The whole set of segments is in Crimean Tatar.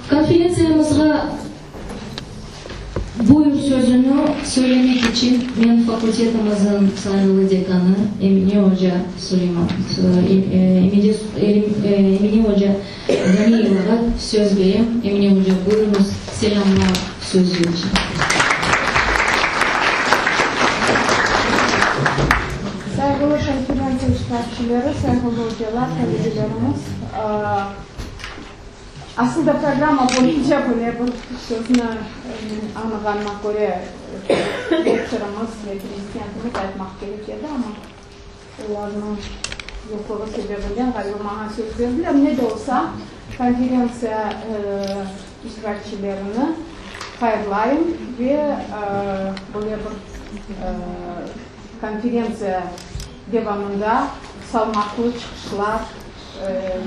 Konferentsiyamızğa buyur sözüni söylemek içün men fakultetimizniñ sayğılı dekanı Emine oca Suleyman, Emine oca Ganiyevağa söz berem. Emine oca, buyurıñız, selâmlav sözü içün. Sayğılı konferentsiya iştirakçileri, sayğılı ocalar, talebelerimiz! Aslında programma boyunca böyle bir sözni añığanıma köre rektorımız ve prezidentimiz aytmaq kerek edi, amma olarnıñ yoqluğı sebebinden ğaliba maña söz berdiler. Ne de olsa, konferentsiya iştirakçilerini hayırlayım ve böyle bir konferentsiya devamında salmaqlı çıqışlar,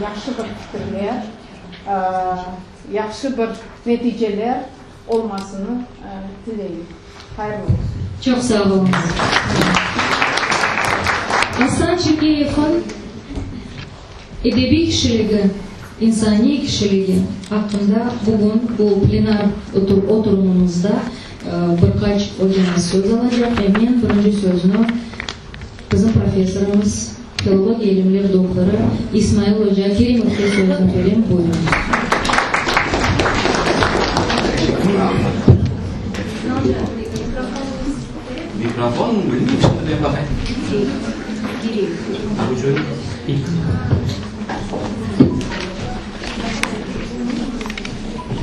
yahşı bir fikirler, yahşı bir neticeler olmasını tileyim. Hayırlı olsun. Çoq sağ oluñız. Asan Çergeyevniñ edebiy kişiligi, insaniy kişiligi aqqında bugün bu plenar oturımımızda bir qaç ocamız söz alacaq ve men birinci sözni bizim professorımız, filologiya ilimler doktorı İsmail oca Kerimovge sözni berem. Buyurıñız. Mikrofon, bilmeyim, şimdi men baqayım.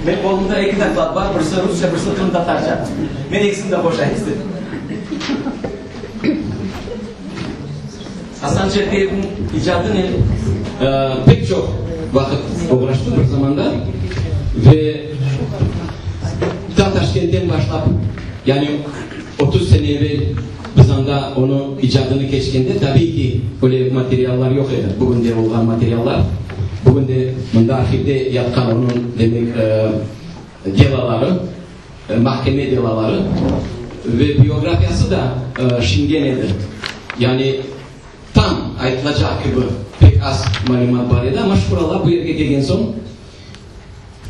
Men qolumda eki doklad bar, birisi rusça, birisi qırımtatarca. Men ekisini de qoşayım istedim. Asan Çerkeyevniñ icadınen pek çoq vaqıt oğraştım bir zamanda ve ta Taşkentten başlap, yani 30 sene evel biz anda onı icadını keçkende, tabiiy ki, öyle materiallar yoq edi, bugünde olğan materiallar, bugünde mında arhivde yatqan onıñ, demek, delaları, mahkeme delaları ve biografiyası da şingen edi. Yani tam aytılacaq kibi pek az malümat bar edi, amma şükür Alla bu yerge kelgen soñ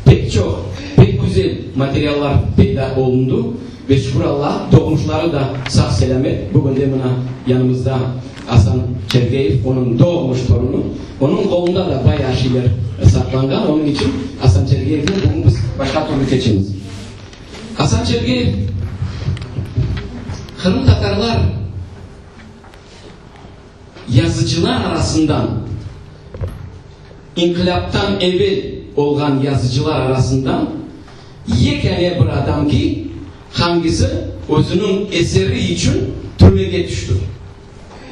pek çoq, pek güzel materiallar peyda olundı ve şükür Alla doğmuşları da sağ-selâmet, bugün de mına yanımızda Asan Çergeyev, onıñ doğmuş torunı, onıñ qolunda da bayağı şeyler saqlanğan, onıñ içün Asan Çergeyevni bugün biz başqa türlü keçemiz. Asan Çergeyev qırımtatarlar yazıcılar arasından, inqilâptan evel olğan yazıcılar arasından yekâne bir adam ki, hangisi özüniñ eseri içün türmege tüşti.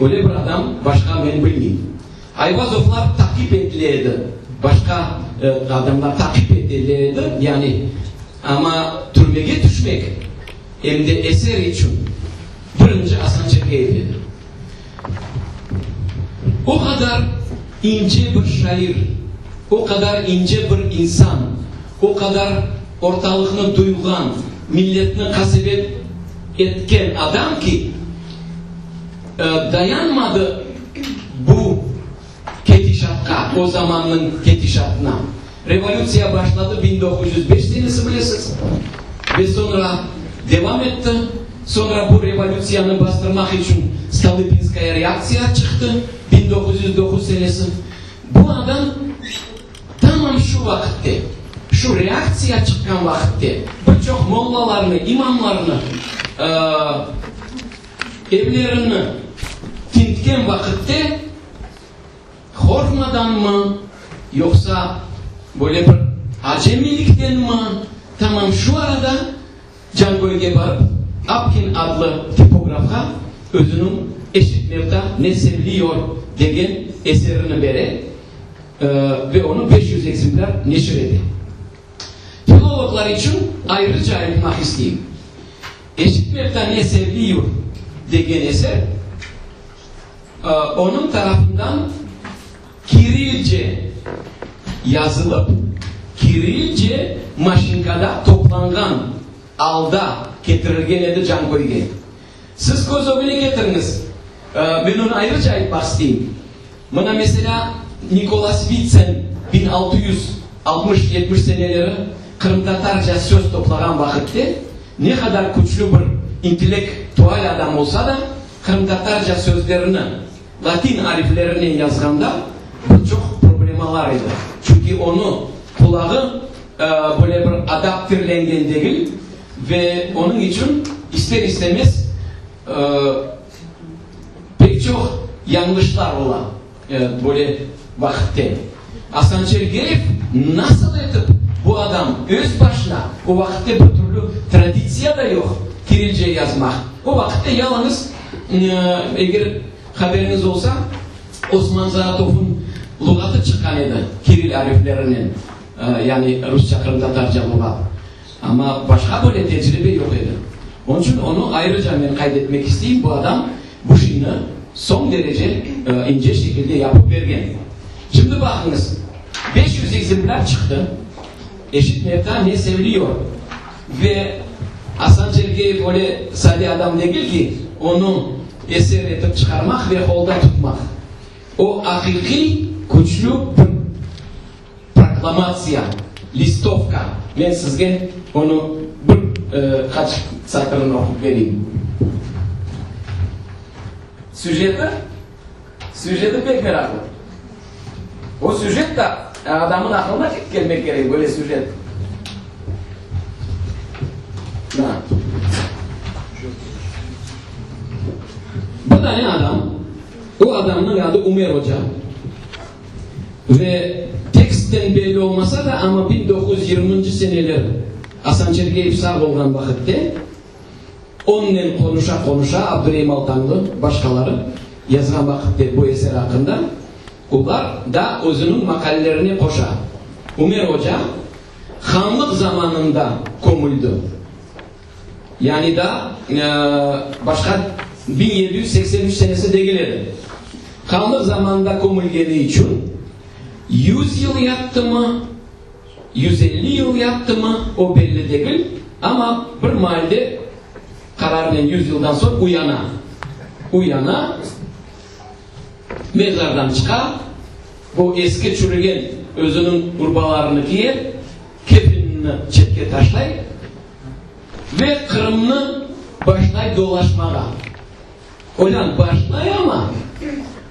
Öyle bir adam başqa men bilmeyim. Ayvazovlar taqip etile edi, başqa adamlar taqip etile edi, yani, amma türmege tüşmek, em de eser içün, birinci Asan Çergeyev edi. O qadar ince bir şair, o qadar ince bir insan, o qadar ortalıqnı duyğan, milletni qasevet etken adam ki, dayanmadı bu ketişatqa, o zamannıñ ketişatına. Revolütsiya başladı 1905 senesi, bilesiz, ve soñra devam etti. Soñra bu revolütsiyanı bastırmaq içün Stolıpinskaya reaktsiya çıqtı 1909 senesi. Bu adam tamam şu vaqıtte, şu reaktsiya çıqqan vaqıtte bir çoq mollalarnı, imamlarnı evlerini tintken vaqıtte, Qorqmadanmı, yoqsa böyle bir acemiliktenmi, tamam şu arada Canköyge barıp, Apkin adlı tipografqa özüniñ Eşit mevta ne sevliyor degen eserini bere ve onı 500 ekzemplâr neşir ete. Filologlar içün ayrıca aytmaq isteyim, Eşit mevta ne sevliyur degen eser, Onıñ tarafından kirilce yazılıp, kirilce maşinkada toplanğan alda ketirilgen edi Canköyge. Siz köz ögüne ketiriñiz. Men onı ayrıca aytmaq isteyim. Mına, meselâ, Nikolas Vitsen 1660, 70 seneleri qırımtatarca söz toplağan vaqıtte ne qadar küçlü bir intellektual adam olsa da, qırımtatarca sözlerini latin ariflerinen yazğanda bir çoq problemalar edi. Çünki onı qulağı böyle bir adaptirlengen degil ve onıñ içün ister-istemez Pek çoq yañlışlar ola böyle vaqıtte. Asan Çergeyev nasıl etip bu adam öz başına, o vaqıtte bir türlü traditsiya da yoq kirilce yazmaq, o vaqıtte yalıñız, eger haberiñiz olsa, Osman Zaatovnıñ luğatı çıqqan edi kiril ariflerinen, yani rusça-qırımtatarca luğat. Amma başqa böyle tecribe yoq edi. Onıñ içün onı ayrıca men qayd etmek isteyim, bu adam bu şeyni soñ derece ince şekilde yapıp bergen. Şimdi baqıñız, 500 ekzemplâr çıqtı, Eşit mevta ne sevliyor. Ve Asan Çerkeyev öyle sade adam degil ki, onı eser etip çıqarmaq ve qolda tutmaq. O aqiqiy küçlü bir Proklamatsiya, listovka, men sizge onı bir qaç satırını oqup bereyim. Süjeti, süjeti pek meraqlı. O süjet da adamın aqılına kelmek kerek, böyle süjet. Bir dane adam, o adamnıñ adı Ümer oca. Ve tekstten belli olmasa da, amma 1920-nci seneler Asan Çergeyev sağ olğan vaqıtte onnen qonuşa-qonuşa Abdureim Altanlı, başqaları yazğan vaqıtte bu eser aqqında, olar da özüniñ maqalelerine qoşa. Ümer oca hanlıq zamanında kömüldi. Yani daa başqa 1783 senesi degil edi. Hanlıq zamanında kömülgeni içün yüz yıl yattımı, 150 yıl yattımı, o belli degil, amma bir maalde qararnen yüz yıldan soñ uyana. Uyana, mezardan çıqa, bu eski çürügen özüniñ urbalarını kiye, kefinini çetke taşlay, Ve Qırımnı başlay dolaşmağa. Olân başlay amma,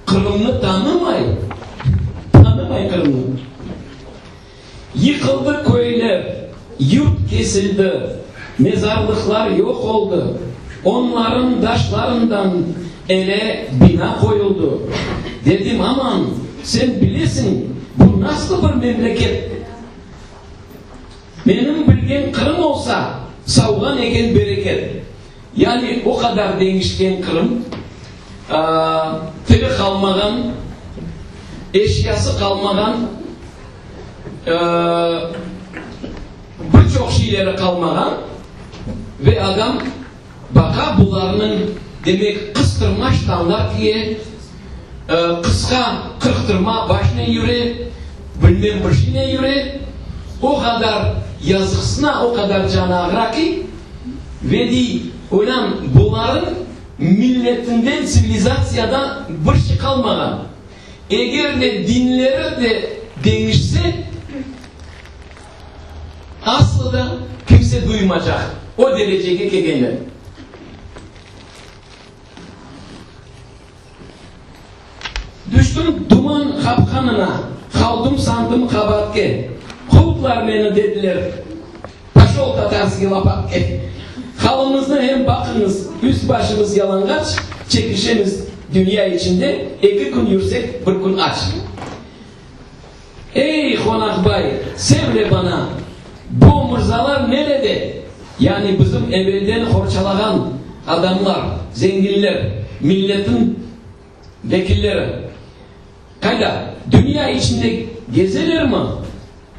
Qırımnı tanımay, tanımay Qırımnı. Yıqıldı köyler, yurt kesildi, mezarlıqlar yoq oldı, onların taşlarından ele bina qoyuldı. Dedim, aman, sen bilesiñ, bu nasıl bir memleket? Menim bilgen Qırım olsa, savğan eken bereket. Yani o qadar deñişken Qırım, tili qalmağan, eşyası qalmağan, bir çoq şeyleri qalmağan ve adam baqa bularnıñ, demek, qıstırma ştanlar kiye, qısqa qırqtırma başnen yüre, bilmem bir şeynen yüre, o qadar yazıqsına, o qadar canı ağıra ki, ve dey, olân, buların milletinden, tsivilizatsiyadan bir şey qalmağan. Eger de dinleri de deñişse, aslı da kimse duymacaq, o derecege kelgenler. Düştüm duman qapqanına, Qaldım sandım qabaatke. Quvdılar meni, dediler, Poşol tatarskiy lopatke. Halımıznı hem baqıñız, Üst-başımız yalanğaç, Çekişemiz dünya içinde, Eki kün yürsek, bir kün aç. Ey, qonaqbay, sevle bana, bu mırzalar nerede? Yani bizim evelden qorçalağan adamlar, zenginler, milletin vekilleri qayda? Dünya içinde gezelermi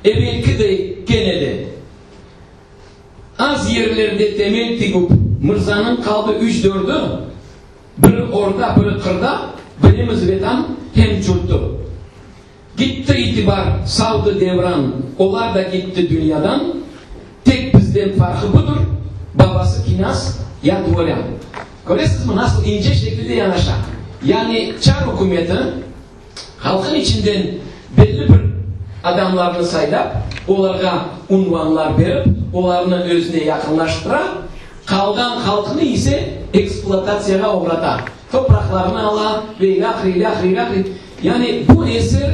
evelkiday kene de? Az yerlerde temel tigip, mırzanıñ qaldı üç-dördü, biri orda, biri qırda, bilemiz vetan hem curtu. Gitti itibar, saldı devran, olar da gitti dünyadan, tek bizden farqı budur, babası kinâz ya dvorân. Köresizmi, nasıl ince şekilde yanaşa. Yani çar ükümeti halqın içinden belli bir adamlarnı saylap, olarğa unvanlar berip, olarnı özüne yaqınlaştıra, qalğan halqnı ise ekspluatatsiyağa oğrata, topraqlarını ala ve ilâhre, ilâhre, ilâhre. Yani bu eser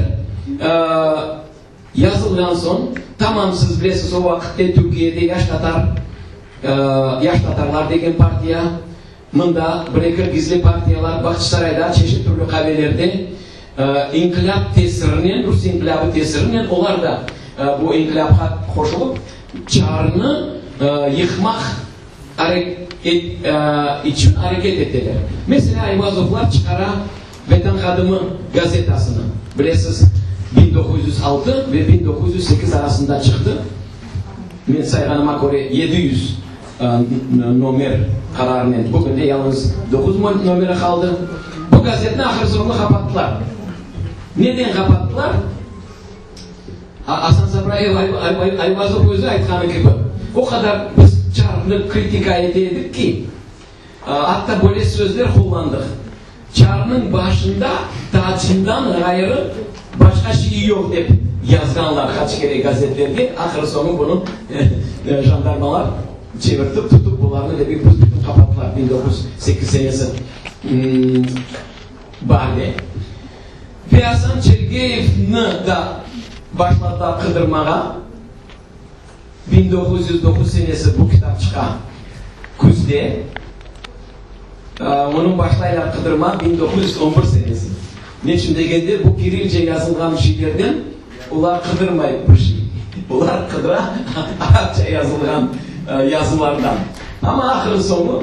yazılğan soñ, tamam siz bilesiz, o vaqıtte Türkiyede Yaş tatar, Yaş tatarlar degen partiya, Mında bir-eki gizli partiyalar, Bağçasarayda çeşit türlü qavelerde inqilâp tesirinen, rus inqilâbı tesirinen olar da bu inqilâpqa qoşulıp, çarnı yıqmaq içün areket eteler. Meselâ, Ayvazovlar çıqara Vetan Hadımı gazetasını, bilesiz, 1906 ve 1908 arasında çıqtı, men sayğanıma köre, 700 nomer qararınen bugün de yalıñız doquz nomeri qaldı. Bu gazetni ahır-soñu qapattılar. Neden qapattılar? Asan Sabrayev Ayvazov özü aytqanı kibi, o qadar biz çarnı kritika ete edik ki, atta böyle sözler qullandıq, Çarnıñ başında tacından ğayrı başqa şey yoq dep yazğanlar qaç kere gazetlerge, ahır-soñu bunı jandarmalar çevirtip tutıp bularnı demek büs-bütün qapattılar 1908 senesi baarde. Ve Asan Çergeyevni da başladılar qıdırmağa. 1909 senesi bu kitap çıqa küzde. Onıñ başlaylar qıdırma 1911 senesi. Neçün degende, bu kirilce yazılğan şeylerden olar qıdırmay bir şey. Olar qıdıra arapça yazılğan yazılardan. Amma ahırı soñu,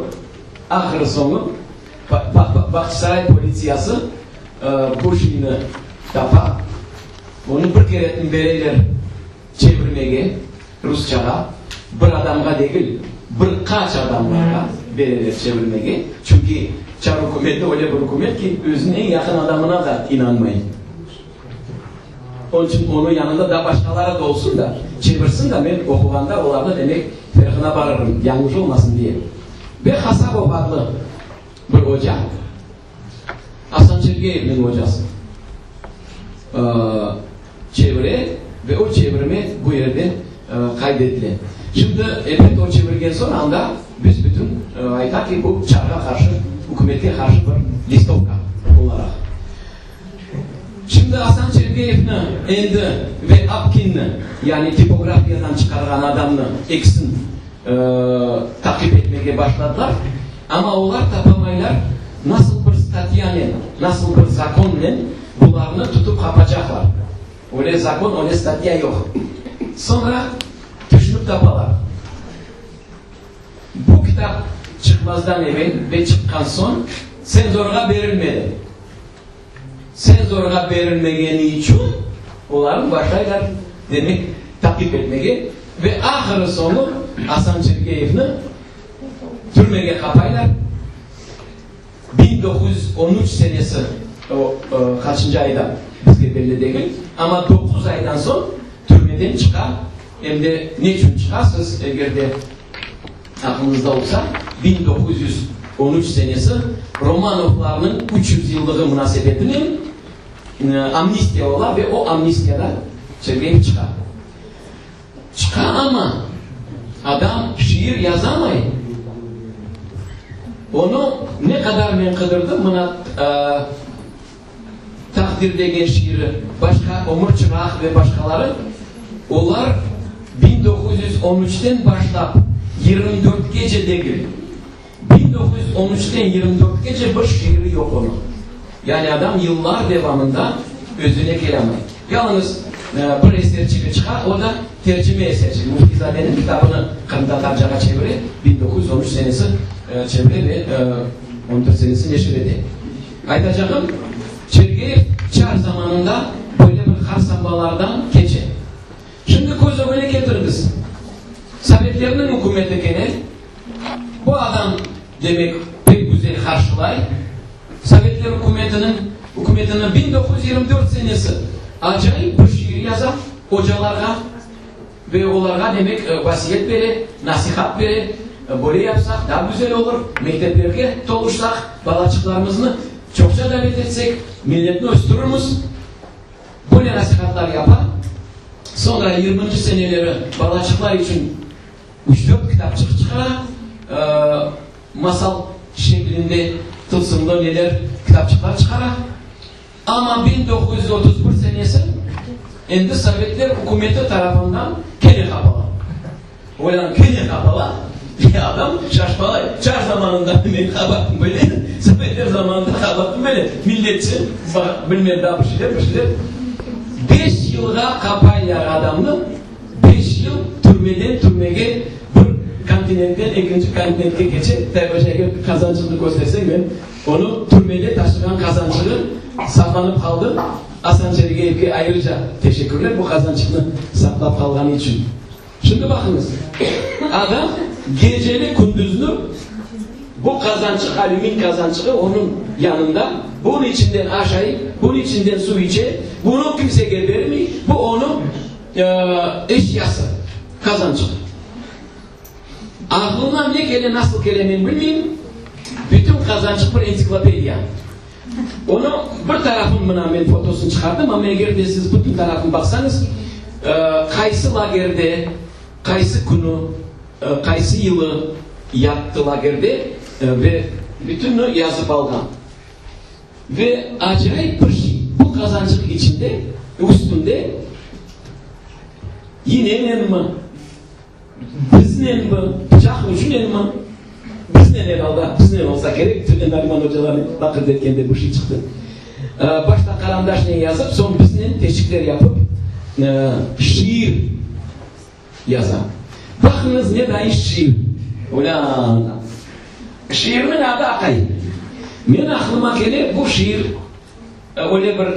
ahırı soñu Bağçasaray politsiyası bu şeyni tapa. Onı bir keretin bereler Çevirmege, rusçağa, bir adamğa degil, bir qaç adamlarğa bereler çevirmege, çünki çar ükümeti öyle bir ükümet ki, özüniñ eñ yaqın adamına da inanmay. Onıñ içün onıñ yanında daa başqaları da olsun da, çevirsin da, men oquğanda olarnı, demek, ferqına barırım, yañlış olmasın diye. Ve Hasabov adlı bir oca, Asan Çergeyevniñ ocası, çevire ve o çevirme bu yerde qayd etile. Şimdi, elbette, o çevirgen soñ anda büs-bütün ayta ki, bu çarğa qarşı, ükümetke qarşı bir listovka olaraq. Şimdi Asan Çergeyevni endi ve Apkinni, yani tipografiyadan çıqarğan adamnı, ekisin taqip etmege başladılar, amma olar tapamaylar, nasıl bir statyanen, nasıl bir zakonnen bularnı tutıp qapacaqlar. Öyle zakon, öyle statya yoq. Soñra tüşünip tapalar. Bu kitap çıqmazdan evel ve çıqqan soñ tsenzorğa berilmedi. Tsenzorğa berilmegeni içün olarnı başlaylar, demek, taqip etmege ve ahırı soñu Asan Çergeyevni türmege qapaylar. 1913 senesi, o, qaçıncı ayda bizge belli degil, amma doquz aydan soñ türmeden çıqa. Em de neçün çıqa, siz eger de aqlıñızda olsa, 1913 senesi Romanovlarnıñ 300 yıllığı munasebetinen amnistiya ola ve o amnistiyada Çergeyev çıqa. Çıqa amma, adam şiir yazamay. Onı ne qadar men qıdırdım, mına, Taqdir degen şiiri, başqa Ömür çıraq ve başqaları, olar 1913-ten başlap yirmi dörtkece degil, 1913-ten yirmi dörtkece bir şiiri yoq onıñ. Yani adam yıllar devamında özüne kelamay. Yalıñız bir eserçigi çıqa, o da tercime eserçigi, Müftizadeniñ kitabını qırımtatarcağa çevire, 1913 senesi çevire ve on dört senesi neşir ete. Aytacağım, Çergeyev çar zamanında böyle bir qarsambalardan keçe. Şimdi köz ögüne ketiriñiz, sovetlerniñ ükümeti kele, bu adam, demek, pek güzel qarşılay sovetler ükümetiniñ ükümetini, 1924 senesi acayip bir şiir yaza ocalarğa ve olarğa, demek, vasiyet bere, nasihat bere, böyle yapsaq, daa güzel olur, mekteplerge toluşsaq, balaçıqlarımıznı. Çoqça davet etsek, milletni östürirmiz. Böyle nasihatlar yapa. Soñra yirminci seneleri balaçıqlar içün üç-dört kitapçıq çıqara, masal şeklinde tılsımlı neler kitapçıqlar çıqara. Amma 1931 senesi endi sovetler ükümeti tarafından kene qapala. Oylanıp kene qapala, ve adam şaşmalay, çar zamanında men qabaatım böyle, sovetler zamanında qabaatım böyle, milletçi, bilmem daa bir şeyler, bir şeyler. Beş yılğa qapaylar adamnı, beş yıl türmeden türmege, bir kontinentten ekinci kontinentke keçe, Tayyip oca, eger qazançıqnı kösterseñ, men onı türmede taşığan qazançığı saqlanıp qaldı, Asan Çergeyevge ayrıca teşekkürler bu qazançıqnı saqlap qalğanı içün. Şimdi baqıñız, adam geceli-kündüzni bu qazançıq, alümin qazançığı onıñ yanında, bunıñ içinden aşay, bunıñ içinden suv içe, bunı kimsege bermey, bu onıñ eşyası, qazançıq. Aqlına ne kele, nasıl kele men bilmeyim, bütün qazançıq bir entsiklopediya. Onı bir tarafın mına men fotosını çıqardım, amma eger de siz bütün tarafın baqsañız, qaysı lagerde, qaysı künü, qaysı yılı yattı lagerde ve bütünni yazıp alğan. Ve acayip bir şey, bu qazançıq içinde, üstünde yinenenmi, Biznenmi, pıçaq ucunenmi? Biznen er alda, biznen olsa kerek, Tüne Nariman ocalarnen laqırdı etkende bu şey çıqtı. Başta qarandaşnen yazıp, soñ biznen teşikler yapıp, şiir yaza. Baqıñız, ne dayı şiir! Ulân! Şiirniñ adı Aqay. Men aqlıma kele, bu şiir öyle bir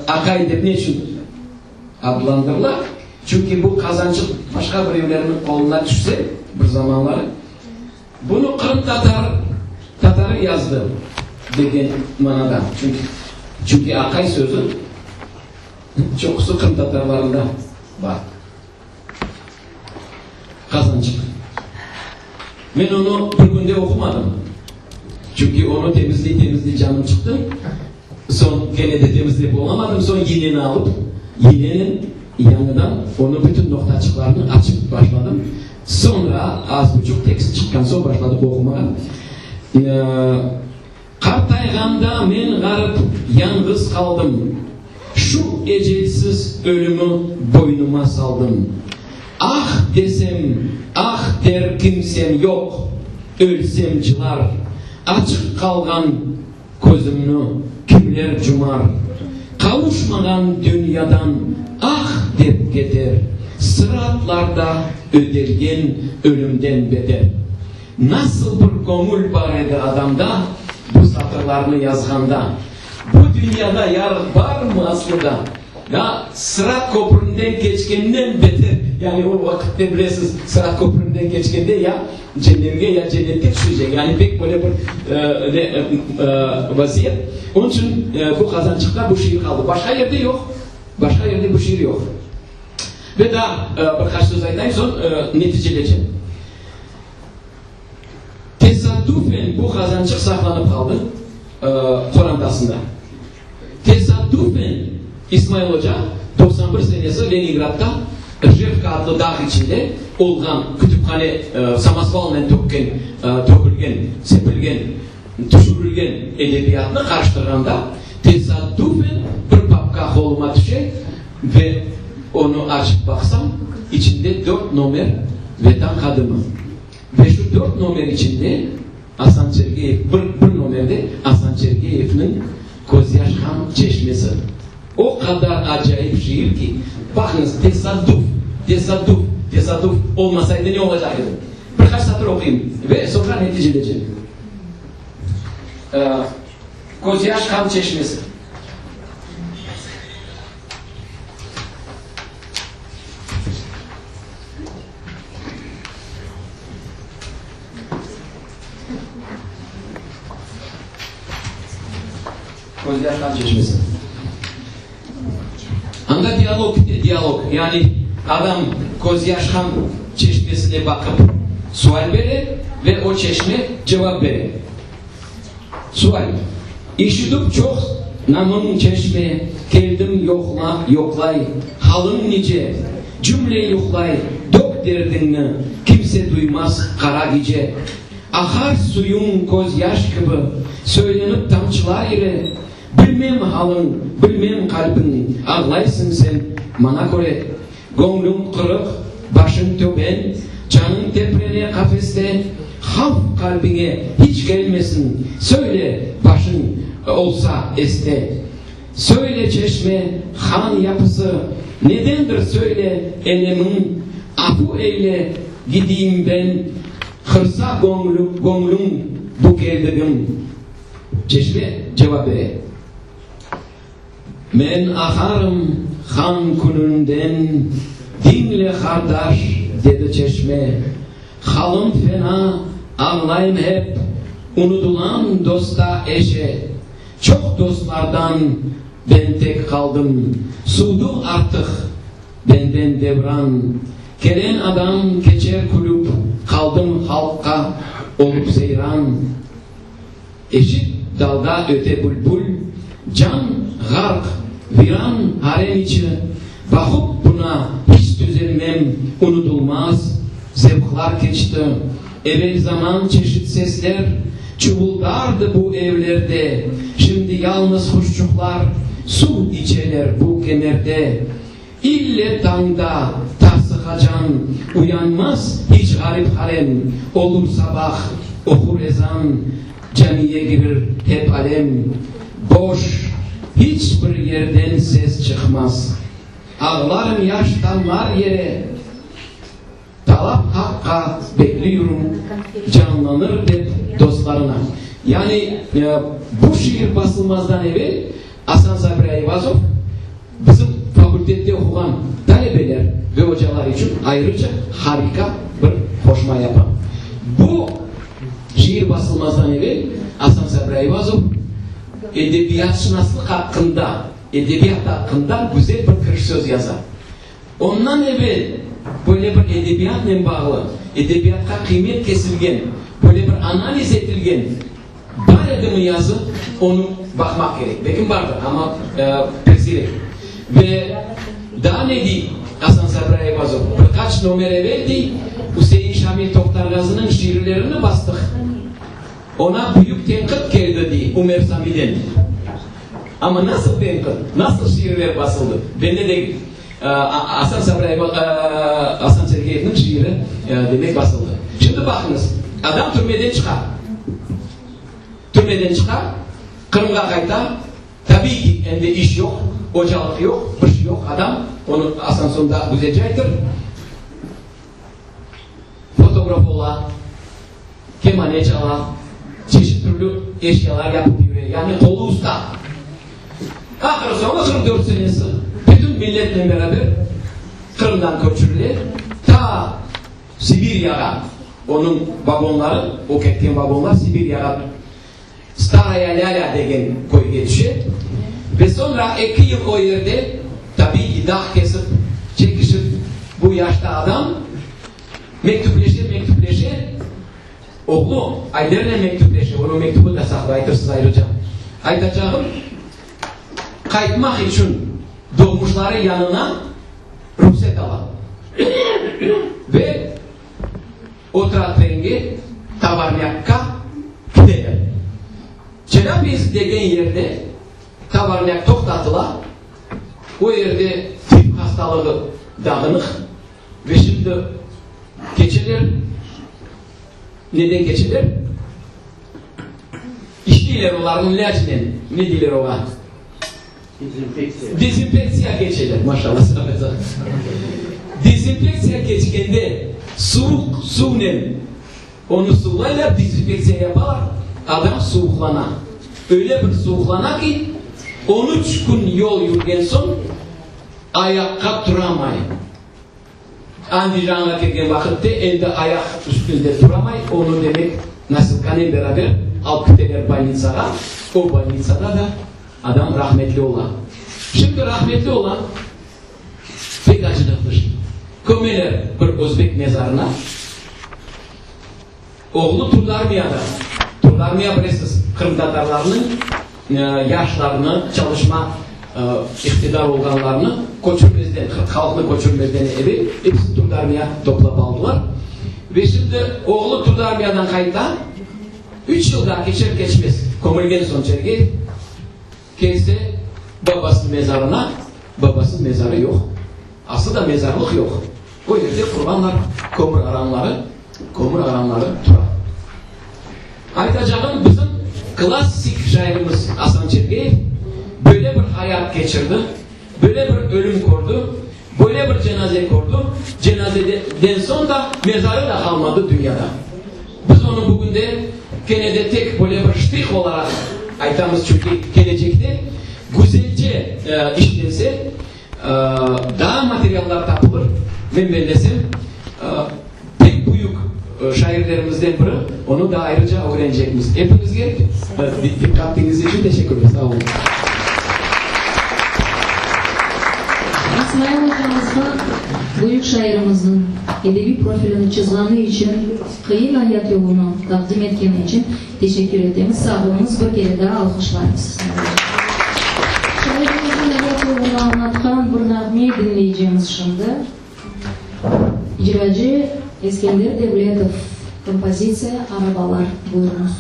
Aqay dep ne içün adlandırıla? Çünki bu qazançıq başqa birevlerniñ qoluna tüşse bir zamanları, bunı qırımtatar tatarı yazdı degen manada. Çünki, çünki aqay sözü çoqusı qırımtatarlarında bar. Qazançıq. Men onı bir künde oqumadım. Çünki onı temizley-temizley canım çıqtı. Soñ kene de temizlep olamadım. Soñ yineni alıp, yinenen yañıdan onı bütün noqtaçıqlarını açıp başladım. Soñra az buçuq tekst çıqqan soñ başladıq oqumağa. Qartayğanda men ğarip, yañğız qaldım, Şu ecelsiz ölümi boynuma saldım. Ah desem, ah der kimsem yoq, Ölsem cılar, açıq qalğan közümni kimler cumar? Qavuşmağan dünyadan ah dep keter, Sıratlarda ötelgen ölümden beter. Nasıl bir göñül bar edi adamda bu satırlarnı yazğanda? Bu dünyada yarıq barmı aslıda? Ya Sırat köpründen keçkenden beter, yani o vaqıtte bilesiz, Sırat köpründen keçkende ya cennemge, ya cennetke tüşecek, yani pek böyle bir ne vaziyet. Onıñ içün bu qazançıqta bu şiir qaldı. Başqa yerde yoq, başqa yerde bu şiir yoq. Ve daa bir qaç söz aytayım, soñ neticelecem. Tesaddufen bu qazançıq saqlanıp qaldı qorantasında. Tesaddufen İsmail oca 91 senesi Leningradda Rjevka adlı dağ içinde olğan kütüphane samosvalnen tökken, tökülgen, sepilgen, tüşürilgen edebiyatnı qarıştırğanda tesaddufen bir papka qoluma tüşe ve onı açıp baqsam, içinde dört nomer Vetan Qadımı. Ve şu dört nomer içinde Asan Çergeyev, bir, bir nomerde Asan Çergeyevniñ Közyaşqan çeşmesi. O qadar acayip şiir ki, baqıñız, tesadüf, tesadüf, tesadüf olmasaydı ne olacaq edi? Bir qaç satır oquyım ve soñra neticelecem. Közyaşqan çeşmesi. Közyaşqan çeşmesi. Anda dialog kete, dialog. Yani adam közyaşqan çeşmesine baqıp sual bere ve o çeşme cevap bere. Sual. İşitip çoq namıñ çeşme, Keldim yoqla, yoqlay, halıñ nice? Cümle yuqlay, dök derdiñni, Kimse duymaz qara gece. Aqar suyuñ köz yaş kibi, Söylenip tamçılar ire. Bilmem halıñ, bilmem qalbiñ, Ağlaysıñ sen maña köre. Göñlüñ qırıq, başıñ töben, Canıñ teprene qafeste, Havf qalbiñe hiç kelmesin, Söyle, başıñ olsa este. Söyle, çeşme, han yapısı, Nedendir söyle elemiñ, Afu eyle, gidiyim ben, Hırsa göñlüñ bu keldigim. Çeşme cevap bere. Men aqarım han kününden, Diñle, qardaş, dedi çeşme, Halım fena, ağlayım hep, Unutılam dosta, eşe. Çoq dostlardan ben tek qaldım, Suvdı artıq benden devran. Kelen adam keçer külüp, Qaldım halqqa olıp seyran. Eşit, dalda öte bülbül, Can ğarq, viran harem içi, Baqıp buna hiç tüzelmem, Unutılmaz zevqlar keçti. Evel zaman çeşit sesler Çuvuldardı bu evlerde, Şimdi yalnız quşçuqlar Suv içeler bu kemerde. İlle tañda tasıqacan Uyanmaz hiç ğarip harem, Olur sabah, oqur ezan, Camiye girir hep alem. Boş, hiç bir yerden ses çıqmaz, Ağlarım yaş tamlar yere. Talap haqqa bekliyurım, Canlanır dep dostlarına. Yani bu şiir basılmazdan evel Asan Sabri Ayvazov bizim fakultette oquğan talebeler ve ocalar içün ayrıca harika bir qoşma yapa. Bu şiir basılmazdan evel Asan Sabri Ayvazov edebiyatşınaslıq aqqında, edebiyat aqqında güzel bir kiriş söz yaza. Ondan evel böyle bir edebiyatnen bağlı, edebiyatqa qıymet kesilgen, böyle bir analiz etilgen bar edimi yazı, onı baqmaq kerek. Belkim bardır, amma pek siyrek. Ve daa ne dey Asan Sabri Ayvazov, bir qaç nomer evel dey, Üsein Şamil Toqtarğazınıñ şiirlerini bastıq, oña büyük tenqit keldi, dey Ümer Samiden. Amma nasıl tenqit, nasıl şiirler basıldı, belli degil. Asan Sabri Asan Sergeyevniñ şiiri, demek, basıldı. Şimdi baqıñız, adam türmeden çıqa. Türmeden çıqa, Qırımğa qayta, tabiiy ki, endi iş yoq, ocalıq yoq, bir şey yoq, adam, onı Asan soñda güzelce aytır, fotograf ola, kemane çala, çeşit türlü eşyalar yapıp yüre, yani qolu usta. Ahır soñu 44 senesi bütün milletnen beraber Qırımdan köçürile, ta Sibiryağa, onıñ vagonları, o ketken vagonlar Sibiryağa, Staraya Lâlâ degen köyge tüşe ve soñra eki yıl o yerde, tabiiy ki, dağ kesip, çekişip, bu yaşta adam mektüpleşe, mektüpleşe, oğlu Aydernen mektüpleşe, onıñ mektübini de saqlay, aytırsız ayrıca. Aytacağım, qaytmaq içün doğmuşları yanına ruhset ala ve Otura trenge, Tovarnâkqa kiteler. Çelâbinsk degen yerde Tovarnâk toqtatıla, o yerde tif hastalığı dağınıq ve şimdi keçeler, neden keçeler? İşleyler olarnıñ ilâcınen, ne deyler oña? Dezinfektsiya. Dezinfektsiya keçeler, maşallah, Dezinfektsiya keçkende suvuq suvnen onı suvlaylar, dezinfektsiya yapalar, adam suvuqlana. Öyle bir suvuqlana ki, on üç kün yol yürgen soñ ayaqqa turamay. Andijanğa kelgen vaqıtte endi ayaq üstünde turamay, onı demek nosilkanen beraber alıp kiteler bolnitsağa, o bolnitsada da adam rahmetli ola. Şimdi rahmetli ola, pek acınıqlı şey. Kömeler bir özbek mezarına, oğlu Turdarmiyada, Turdarmiya bilesiz, qırımtatarlarnıñ. Yaşlarnı, çalışma iqtidar olğanlarnı köçürmezden, halqnı köçürmezden evel episi Trudarmiya toplap aldılar. Ve şimdi oğlu Trudarmiyadan qayta, üç yıl daa keçer-keçmez, kömülgen soñ Çergey, kelse babasınıñ mezarına, babasınıñ mezarı yoq. Aslı da mezarlıq yoq. O yerde qurğanlar kömür aranları, kömür aranları tura. Aytacağım, bizim klassik şairimiz Asan Çergeyev böyle bir hayat keçirdi, böyle bir ölüm kördi, böyle bir cenaze kördi, cenazeden soñ da mezarı da qalmadı dünyada. Biz onı bugün de kene de tek böyle bir ştrih olaraq aytamız, çünki kelecekte güzelce işlense, Daa materiallar tapılır, men bellesem, pek büyük şairlerimizden biri, onı da ayrıca ögrenecekmiz. Epiñizge diqqatıñız içün teşekkürler, sağ olun. İsmail ocamızğa büyük şairimizniñ edebiy profilini çızğanı içün, qıyın ayat yolunı taqdim etkeni içün Teşekkür etemiz, sağ oluñız, bir kere daa alqışlaymız sizni. Şairimizniñ ayat yolunı añlatqan bir nağme diñleycemiz şimdi. İcracı Eskender Devletov, kompozitsiya Arabalar. Buyurıñız.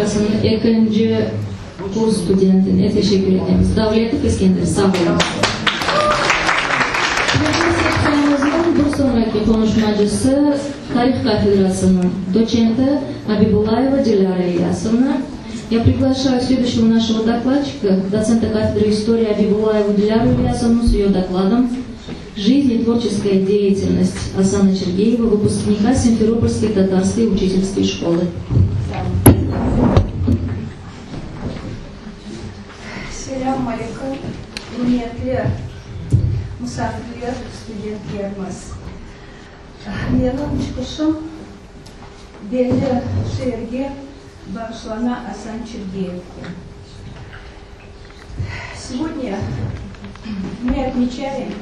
kafedrasınıñ ekinci kurs studentine teşekkür etemiz. Davletov Eskender, sağ oluñız. Bizim sektsiyamıznıñ bir soñraki qonuşmacısı, tarih kafedrasınıñ doçenti Abibullayeva Dilâra İlyasovna. Ya priglaşayu следующего нашего докладчика, доцента кафедры истории Абибуллаеву Диляру Ильясовну с ее докладом Жизнь и творческая деятельность Асана Чергеева, выпускника Симферопольской татарской учительской школы. Selâm aleyküm, ürmetli musafirler, studentlerimiz! Menim çıqışım belli şairge bağışlana, Asan Çergeyevge. Сегодня мы отмечаем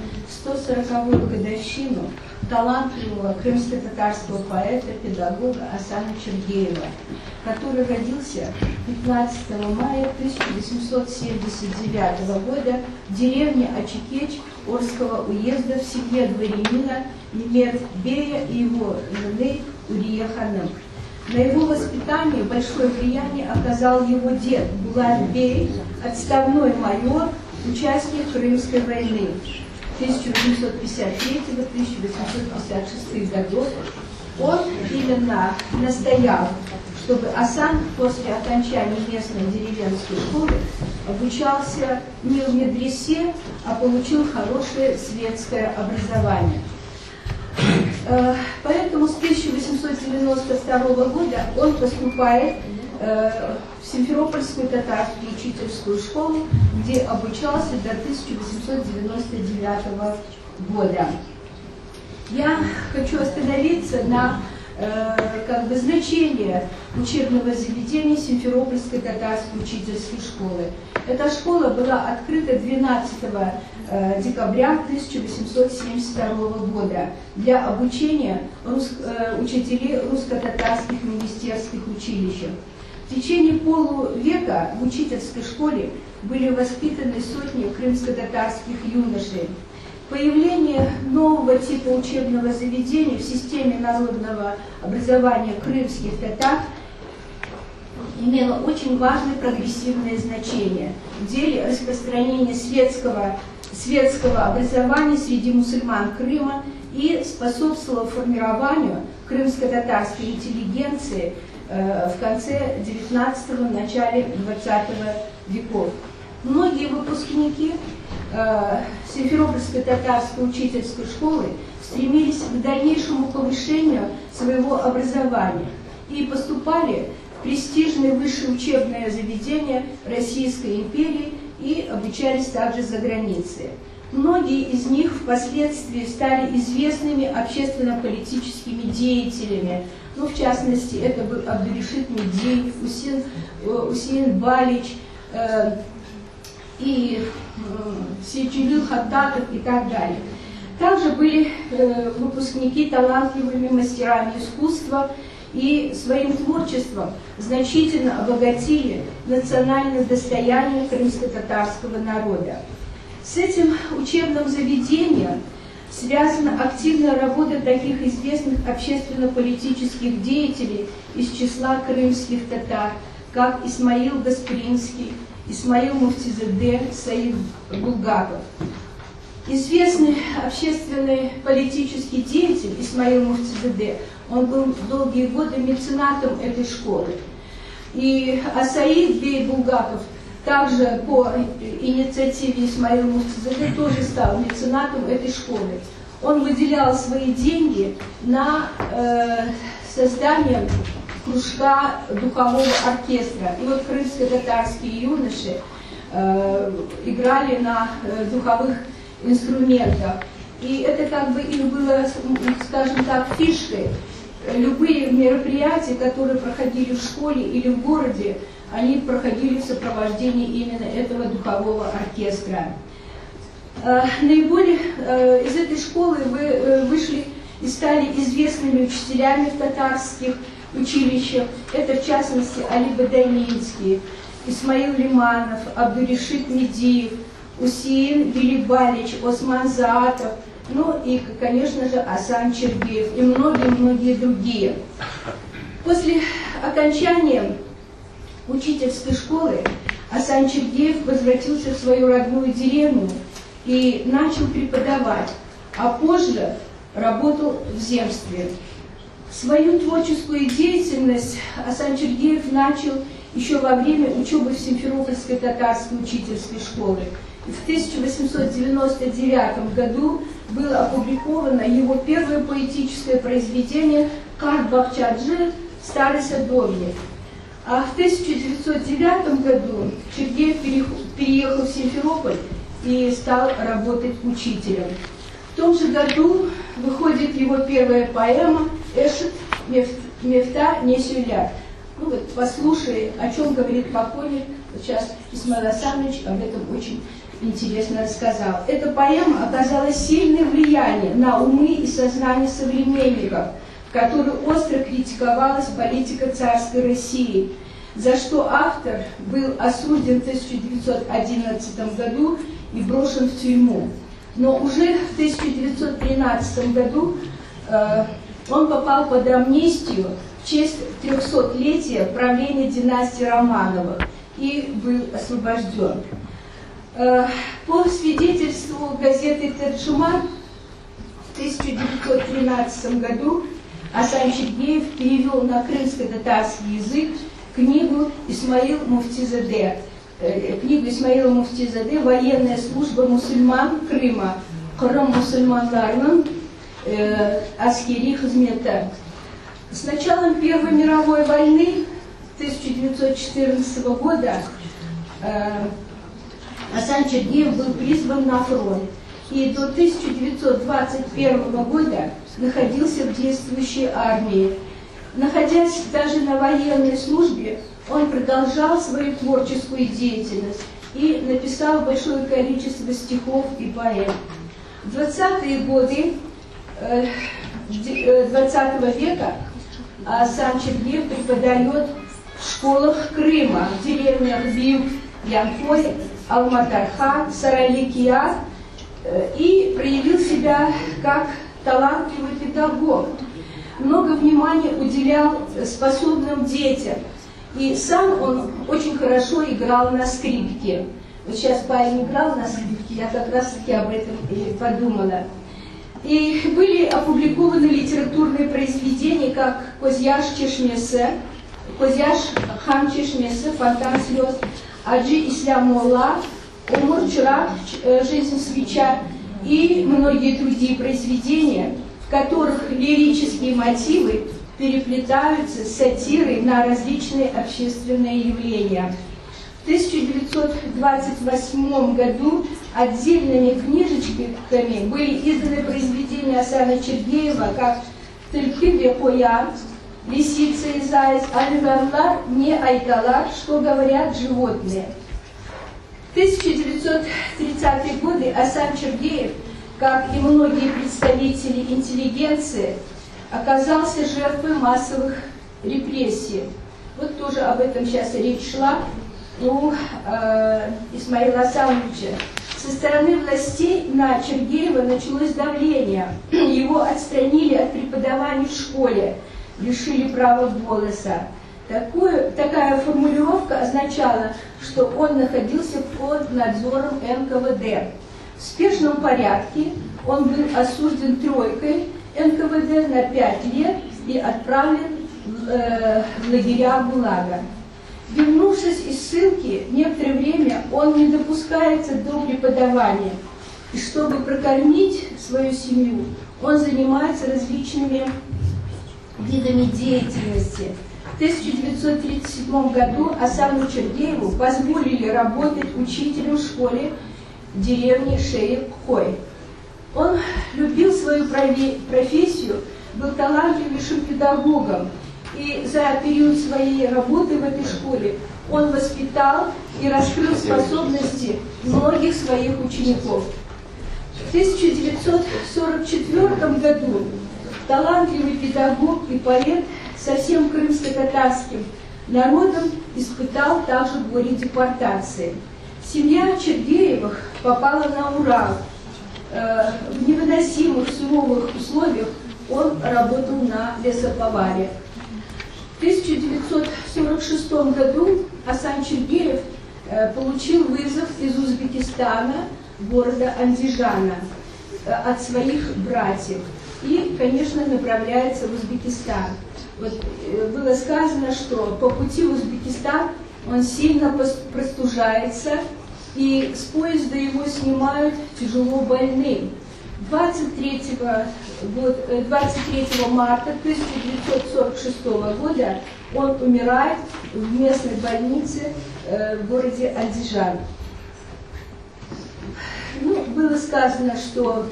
140-ю годовщину талантливого крымско-татарского поэта, педагога Асана Чергеева, который родился 15 мая 1879 года в деревне Ачикеч Орского уезда в семье дворянина Мемет Бея и его жены Урие Ханым. На его воспитание большое влияние оказал его дед Булат Бей, отставной майор, участник Крымской войны 1853-1856 годов. Он именно настоял, чтобы Асан после окончания местной деревенской школы обучался не в медресе, а получил хорошее светское образование. Поэтому с 1892 года он поступает в Симферопольскую татарскую учительскую школу, где обучался до 1899 года. Я хочу остановиться на как бы, значении учебного заведения Симферопольской татарской учительской школы. Эта школа была открыта 12 декабря 1872 года для обучения рус, учителей русско-татарских министерских училищ. В течение полувека в учительской школе были воспитаны сотни крымско-татарских юношей. Появление нового типа учебного заведения в системе народного образования крымских татар имело очень важное прогрессивное значение в деле распространения светского, светского образования среди мусульман Крыма и способствовало формированию крымско-татарской интеллигенции в конце XIX – начале XX веков. Многие выпускники Симферопольской татарской учительской школы стремились к дальнейшему повышению своего образования и поступали в престижные высшие учебные заведения Российской империи и обучались также за границей. Многие из них впоследствии стали известными общественно-политическими деятелями. Ну, в частности, это был Абдурешит Медеев, Усин, Усеин Балич, э, и Сейчулил Хаттатов и так далее. Также были э, выпускники талантливыми мастерами искусства и своим творчеством значительно обогатили национальное достояние крымско-татарского народа. С этим учебным заведением связана активная работа таких известных общественно-политических деятелей из числа крымских татар, как Исмаил Гаспринский, Исмаил Муфтизаде, Саид Булгаков. Известный общественный политический деятель Исмаил Муфтизаде, он был долгие годы меценатом этой школы. И Асаид Бей Булгаков также по инициативе Исмаила Муфтизаде тоже стал меценатом этой школы. Он выделял свои деньги на э, создание кружка духового оркестра. И вот крымско-татарские юноши э, играли на э, духовых инструментах. И это как бы их было, скажем так, фишкой. Любые мероприятия, которые проходили в школе или в городе, они проходили в сопровождении именно этого духового оркестра. Наиболее из этой школы вы, вышли и стали известными учителями в татарских училищах. Это, в частности, Али Бадайнинский, Исмаил Лиманов, Абдурешит Медиев, Усеин Велибалич, Осман Заатов, ну и, конечно же, Асан Чергеев и многие-многие другие. После окончания Учительской школы Асан Чергеев возвратился в свою родную деревню и начал преподавать, а позже работал в земстве. Свою творческую деятельность Асан Чергеев начал еще во время учебы в Симферопольской татарской учительской школе. В 1899 году было опубликовано его первое поэтическое произведение «Карт Бахчаджи. Старый садовник». А в 1909 году Чергеев переехал в Симферополь и стал работать учителем. В том же году выходит его первая поэма «Эшет Мефта не сюля». Ну вот, послушай, о чем говорит покойник. Вот сейчас Исмаил Асанович об этом очень интересно рассказал. Эта поэма оказала сильное влияние на умы и сознание современников, в которой остро критиковалась политика царской России, за что автор был осужден в 1911 году и брошен в тюрьму. Но уже в 1913 году э, он попал под амнистию в честь 300-летия правления династии Романовых и был освобожден. Э, по свидетельству газеты «Терджуман» в 1913 году Асан Чергеев перевел на крымско-татарский язык книгу Исмаил Муфтизаде, э, книгу Исмаила Муфтизаде «Военная служба мусульман Крыма», Qırım musulmanlarınıñ э, askeriy hızmeti. С началом Первой мировой войны 1914 года э, Асан Чергеев был призван на фронт и до 1921 года находился в действующей армии. Находясь даже на военной службе, он продолжал свою творческую деятельность и написал большое количество стихов и поэм. В 20-е годы 20 э, века Асан Чергеев преподает в школах Крыма, в деревнях Биюк, Янкой, Алматархан, Сараликия э, и проявил себя как талантливый педагог. Много внимания уделял способным детям. И сам он очень хорошо играл на скрипке. Вот сейчас парень играл на скрипке, я как раз-таки об этом и подумала. И были опубликованы литературные произведения, как «Козяш Чешмесе», «Козяш Хан Чешмесе», «Фонтан слез», «Аджи Ислямола», «Умур Чурак», э, «Жизнь свеча» и многие другие произведения, в которых лирические мотивы переплетаются с сатирой на различные общественные явления. В 1928 году отдельными книжечками были изданы произведения Асана Чергеева, как «Tilki ve qoyan», «Лисица и заяц», «Ayvanlar ne aytalar», «Что говорят животные». В 1930-е годы Асан Чергеев, как и многие представители интеллигенции, оказался жертвой массовых репрессий. Вот тоже об этом сейчас речь шла у э, Исмаила Асановича. Со стороны властей на Чергеева началось давление. Его отстранили от преподавания в школе, лишили права голоса. Такое, такая формулировка означала, что он находился под надзором НКВД. В спешном порядке он был осужден тройкой НКВД на пять лет и отправлен в, э, в лагеря ГУЛАГа. Вернувшись из ссылки, некоторое время он не допускается до преподавания. И чтобы прокормить свою семью, он занимается различными видами деятельности. В 1937 году Асану Чергееву позволили работать учителем в школе деревни Шеек-Кой. Он любил свою профессию, был талантливейшим педагогом. И за период своей работы в этой школе он воспитал и раскрыл способности многих своих учеников. В 1944 году талантливый педагог и поэт со всем крымско-татарским народом испытал также горе депортации. Семья Чергеевых попала на Урал. Э, в невыносимых суровых условиях он работал на лесоповале. В 1946 году Асан Чергеев получил вызов из Узбекистана, города Андижана, от своих братьев. И, конечно, направляется в Узбекистан. Вот было сказано, что по пути в Узбекистан он сильно простужается, и с поезда его снимают тяжело больным. 23, год, 23 марта 1946 года он умирает в местной больнице в городе Андижан. Ну, было сказано, что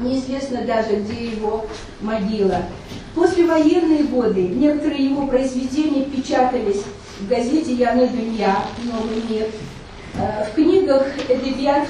неизвестно даже, где его могила. Послевоенные годы некоторые его произведения печатались в газете «Яны Дунья», «Новый мир», в книгах «Эдебият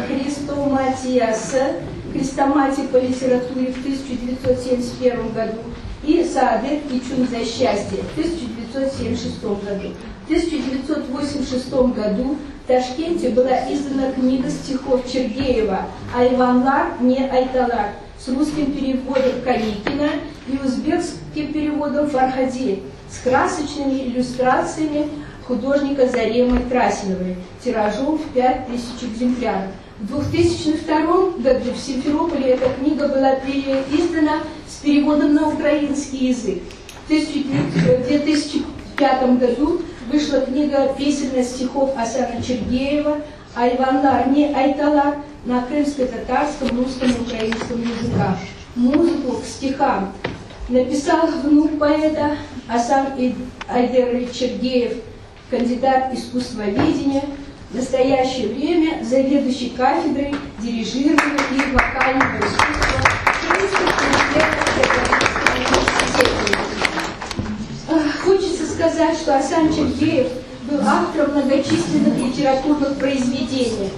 Христоматиясы», «Хрестоматия по литературе» в 1971 году и «Саадет Ичун за счастье» в 1976 году. В 1986 году в Ташкенте была издана книга стихов Чергеева «Айванлар не Айталар» с русским переводом Каликина и узбекским переводом Фархади с красочными иллюстрациями художника Заремы Трасиновой тиражом в 5000 экземпляров. В 2002 году в Симферополе эта книга была переиздана с переводом на украинский язык. В 2005 году вышла книга песенных стихов Асана Чергеева «Айванлар не Айталар» на крымско-татарском, русском и украинском языках. Музыку к стихам написал внук поэта Асан Айдерович Чергеев, кандидат искусствоведения, в настоящее время заведующий кафедрой дирижирования и вокального искусства Хочется сказать, что Асан Чергеев был автором многочисленных литературных произведений,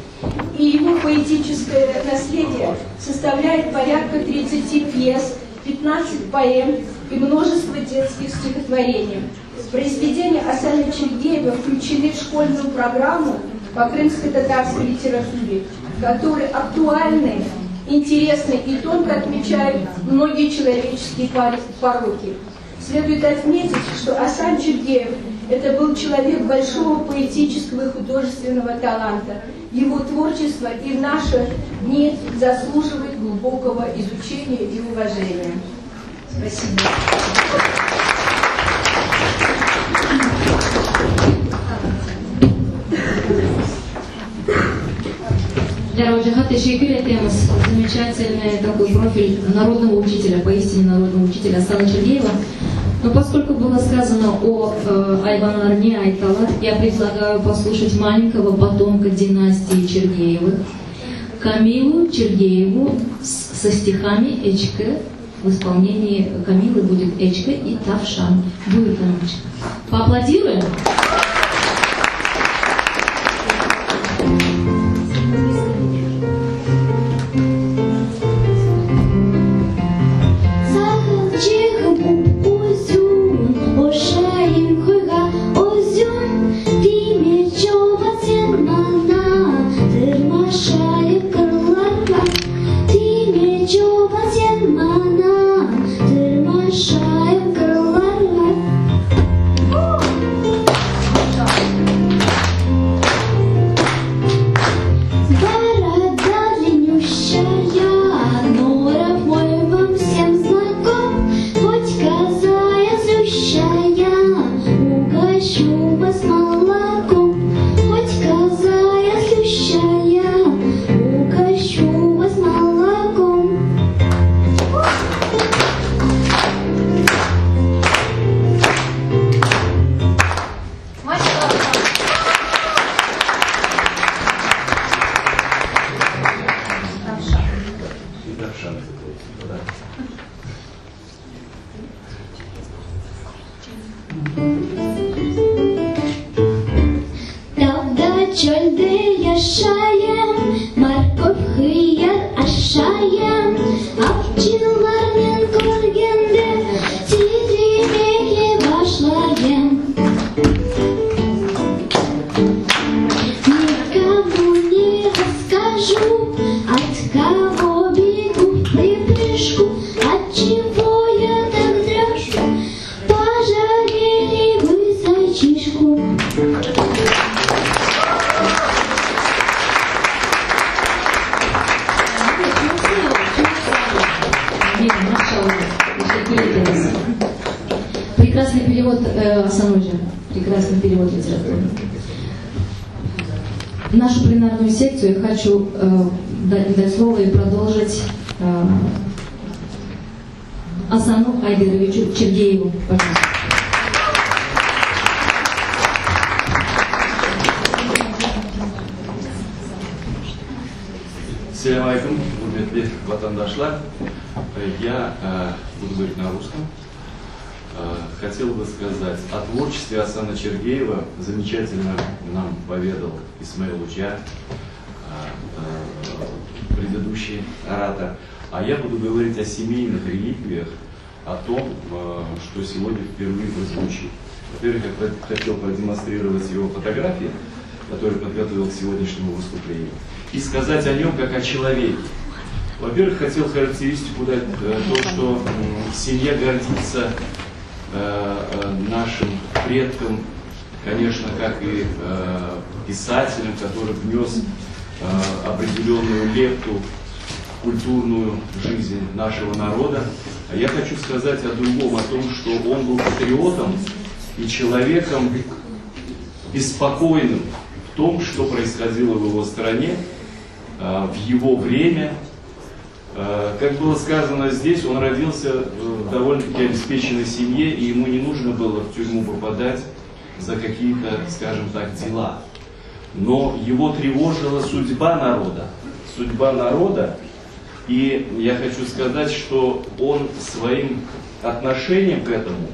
и его поэтическое наследие составляет порядка 30 пьес, 15 поэм и множество детских стихотворений. Произведения Асана Чергеева включены в школьную программу по крымско-татарской литературе, которые актуальны, интересны и тонко отмечают многие человеческие пороки. Следует отметить, что Асан Чергеев – это был человек большого поэтического и художественного таланта. Его творчество и в наши дни заслуживает глубокого изучения и уважения. Спасибо. Диляра ocağa teşekkür etemiz. Замечательный такой профиль народного учителя, поистине народного учителя Асана Чергеева. Но поскольку было сказано о э, Айванлар не Айталар, я предлагаю послушать маленького потомка династии Чергеевых, Камилу Чергееву с, со стихами Эчке. В исполнении Камилы будет Эчке и Тавшан. Будет, Камилочка. Поаплодируем? Прекрасный перевод, э, Асан Оджа. Прекрасный перевод литературы. Нашу пленарную секцию я хочу э, дать, дать слово и продолжить э, Асану Айдеровичу Чергееву. Пожалуйста. Selâm aleyküm, ürmetli vatandaşlar. Я буду говорить на русском. Хотел бы сказать о творчестве Асана Чергеева. Замечательно нам поведал Исмаил Уча, предыдущий оратор. А я буду говорить о семейных реликвиях, о том, что сегодня впервые прозвучит. Во-первых, я хотел продемонстрировать его фотографии, которые подготовил к сегодняшнему выступлению, и сказать о нем как о человеке. Во-первых, хотел характеристику дать то, что семья гордится нашим предком, конечно, как и писателем, который внес определенную лепту в культурную жизнь нашего народа. А я хочу сказать о другом, о том, что он был патриотом и человеком беспокойным в том, что происходило в его стране, в его время. Как было сказано здесь, он родился в довольно-таки обеспеченной семье, и ему не нужно было в тюрьму попадать за какие-то, скажем так, дела. Но его тревожила судьба народа. Судьба народа. И я хочу сказать, что он своим отношением к этому,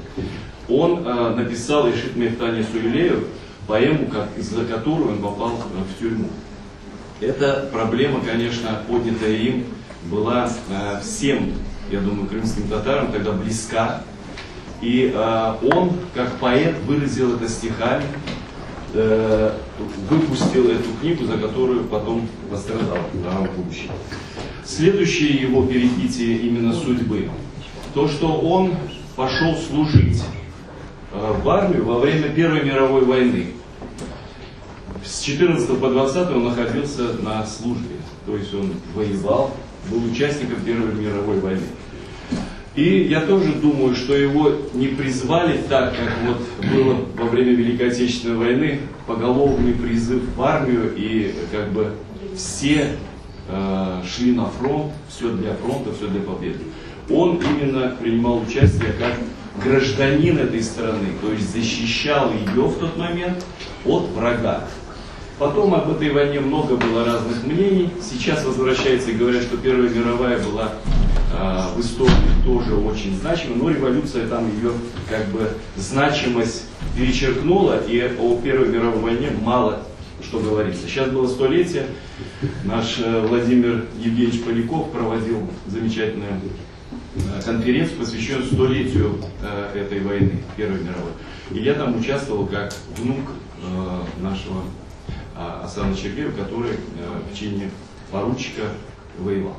он написал Ишит Мехтане Суилею поэму, за которую он попал в тюрьму. Эта проблема, конечно, поднятая им, была всем, я думаю, крымским татарам тогда близка. И он, как поэт, выразил это стихами, выпустил эту книгу, за которую потом пострадал в будущем. Следующее его перипетие именно судьбы, то, что он пошел служить в армию во время Первой мировой войны. С 14 по 20 он находился на службе, то есть он воевал, был участником Первой мировой войны. И я тоже думаю, что его не призвали так, как вот было во время Великой Отечественной войны, поголовный призыв в армию, и как бы все э, шли на фронт, все для фронта, все для победы. Он именно принимал участие как гражданин этой страны, то есть защищал ее в тот момент от врага. Потом об этой войне много было разных мнений. Сейчас возвращаются и говорят, что Первая мировая была э, в истории тоже очень значима, но революция там ее как бы значимость перечеркнула, и о Первой мировой войне мало что говорится. Сейчас было столетие, наш Владимир Евгеньевич Поляков проводил замечательную конференцию, посвященную столетию э, этой войны, Первой мировой. И я там участвовал как внук э, нашего Асана Чергеева, который в чине поручика воевал.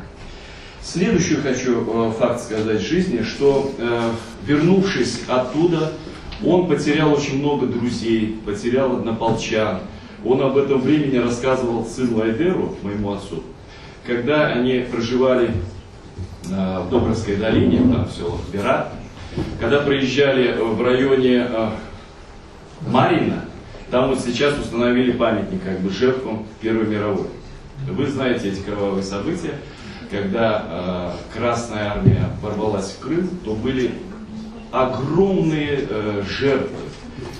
Следующий хочу факт сказать жизни, что вернувшись оттуда, он потерял очень много друзей, потерял однополчан. Он об этом времени рассказывал сыну Айдеру, моему отцу, когда они проживали в Добровской долине, там в селах Бират, когда проезжали в районе Марина, там вот сейчас установили памятник как бы жертвам Первой мировой. Вы знаете эти кровавые события, когда э, Красная армия ворвалась в Крым, то были огромные э, жертвы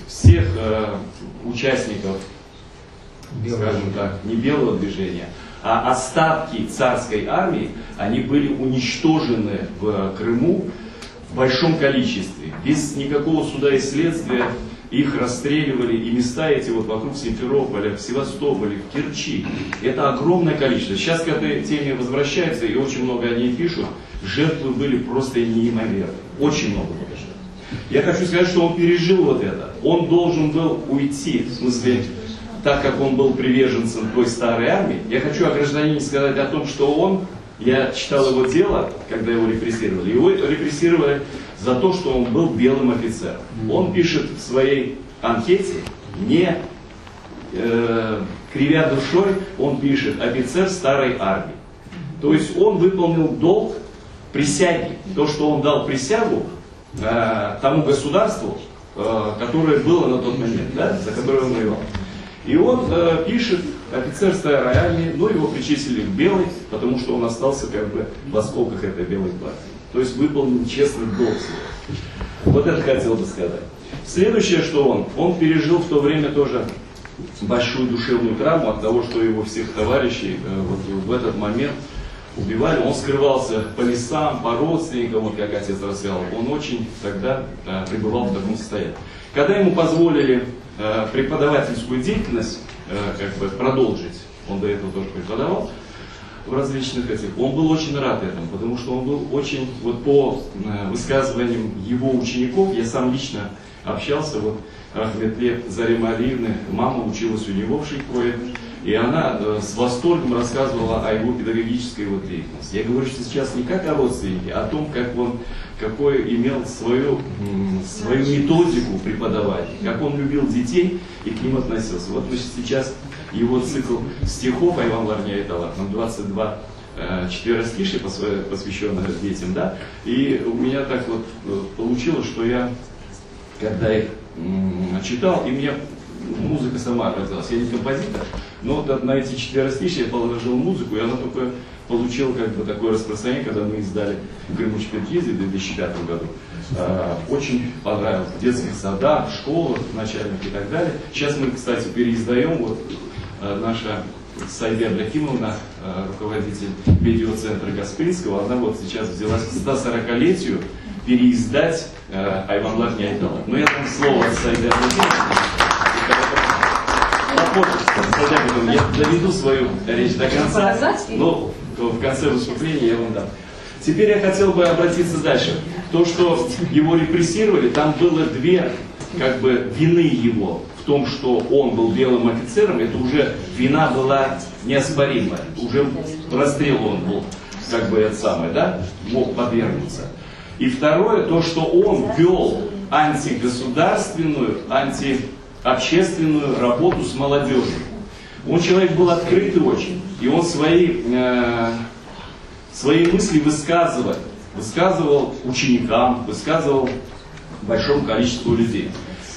всех э, участников, скажем так, не белого движения, а остатки царской армии, они были уничтожены в Крыму в большом количестве, без никакого суда и следствия. Их расстреливали, и места эти вот вокруг Симферополя, в Севастополе, в Керчи. Это огромное количество. Сейчас к этой теме возвращаются, и очень много о ней пишут. Жертвы были просто неимоверны. Очень много было жертв. Я хочу сказать, что он пережил вот это. Он должен был уйти, в смысле, так как он был приверженцем той старой армии. Я хочу о гражданине сказать о том, что он, я читал его дело, когда его репрессировали. Его репрессировали за то, что он был белым офицером. Он пишет в своей анкете, не э, кривя душой, он пишет офицер старой армии. То есть он выполнил долг присяги. То, что он дал присягу. тому государству, которое было на тот момент, да, за которое он воевал. И он э, пишет офицер старой армии, но его причислили к белой, потому что он остался как бы в осколках этой белой гвардии. То есть выполнил честный долг свой. Вот это хотел бы сказать. Следующее, что он, он пережил в то время тоже большую душевную травму от того, что его всех товарищей э, вот в этот момент убивали. Он скрывался по лесам, по родственникам, вот как отец рассказал. Он очень тогда э, пребывал в таком состоянии. Когда ему позволили э, преподавательскую деятельность как бы продолжить, он до этого тоже преподавал в различных этих, он был очень рад этому, потому что он был очень, вот по высказываниям его учеников, я сам лично общался, вот Рахметле Зарима Алиевны, мама училась у него в Шейкое, и она э, с восторгом рассказывала о его педагогической вот деятельности. Я говорю сейчас не как о родственнике, а о том, как он, какой имел свою, свою методику преподавания, как он любил детей и к ним относился. Вот мы сейчас его цикл стихов Айван Ларня и Талар, там 22 э, четверостишия, посвященных детям, да, и у меня так вот э, получилось, что я, когда их читал, и мне музыка сама родилась. Я не композитор, но вот на эти четверостишия я положил музыку, и она только получила как бы такое распространение, когда мы издали Крыму Киргизии в 2005 году. А, очень понравилось. В детских садах, в школах, начальных и так далее. Сейчас мы, кстати, переиздаем, вот э, наша Сайда Абдрахимовна, э, руководитель медиацентра Гаспринского, она вот сейчас взялась к 140-летию переиздать э, Айванлар Няйдала. Но я дам слово Сайде Абдрахимовне. Попозже, я доведу свою речь до конца, но в конце выступления я вам дам. Теперь я хотел бы обратиться дальше. То, что его репрессировали, там было две как бы вины его в том, что он был белым офицером, это уже вина была неоспоримая. Уже расстрел он был, как бы это самое, да, мог подвергнуться. И второе, то, что он вел антигосударственную, антиобщественную работу с молодежью. Он человек был открытый очень, и он свои, э, свои мысли высказывал, высказывал ученикам, высказывал большому количеству людей.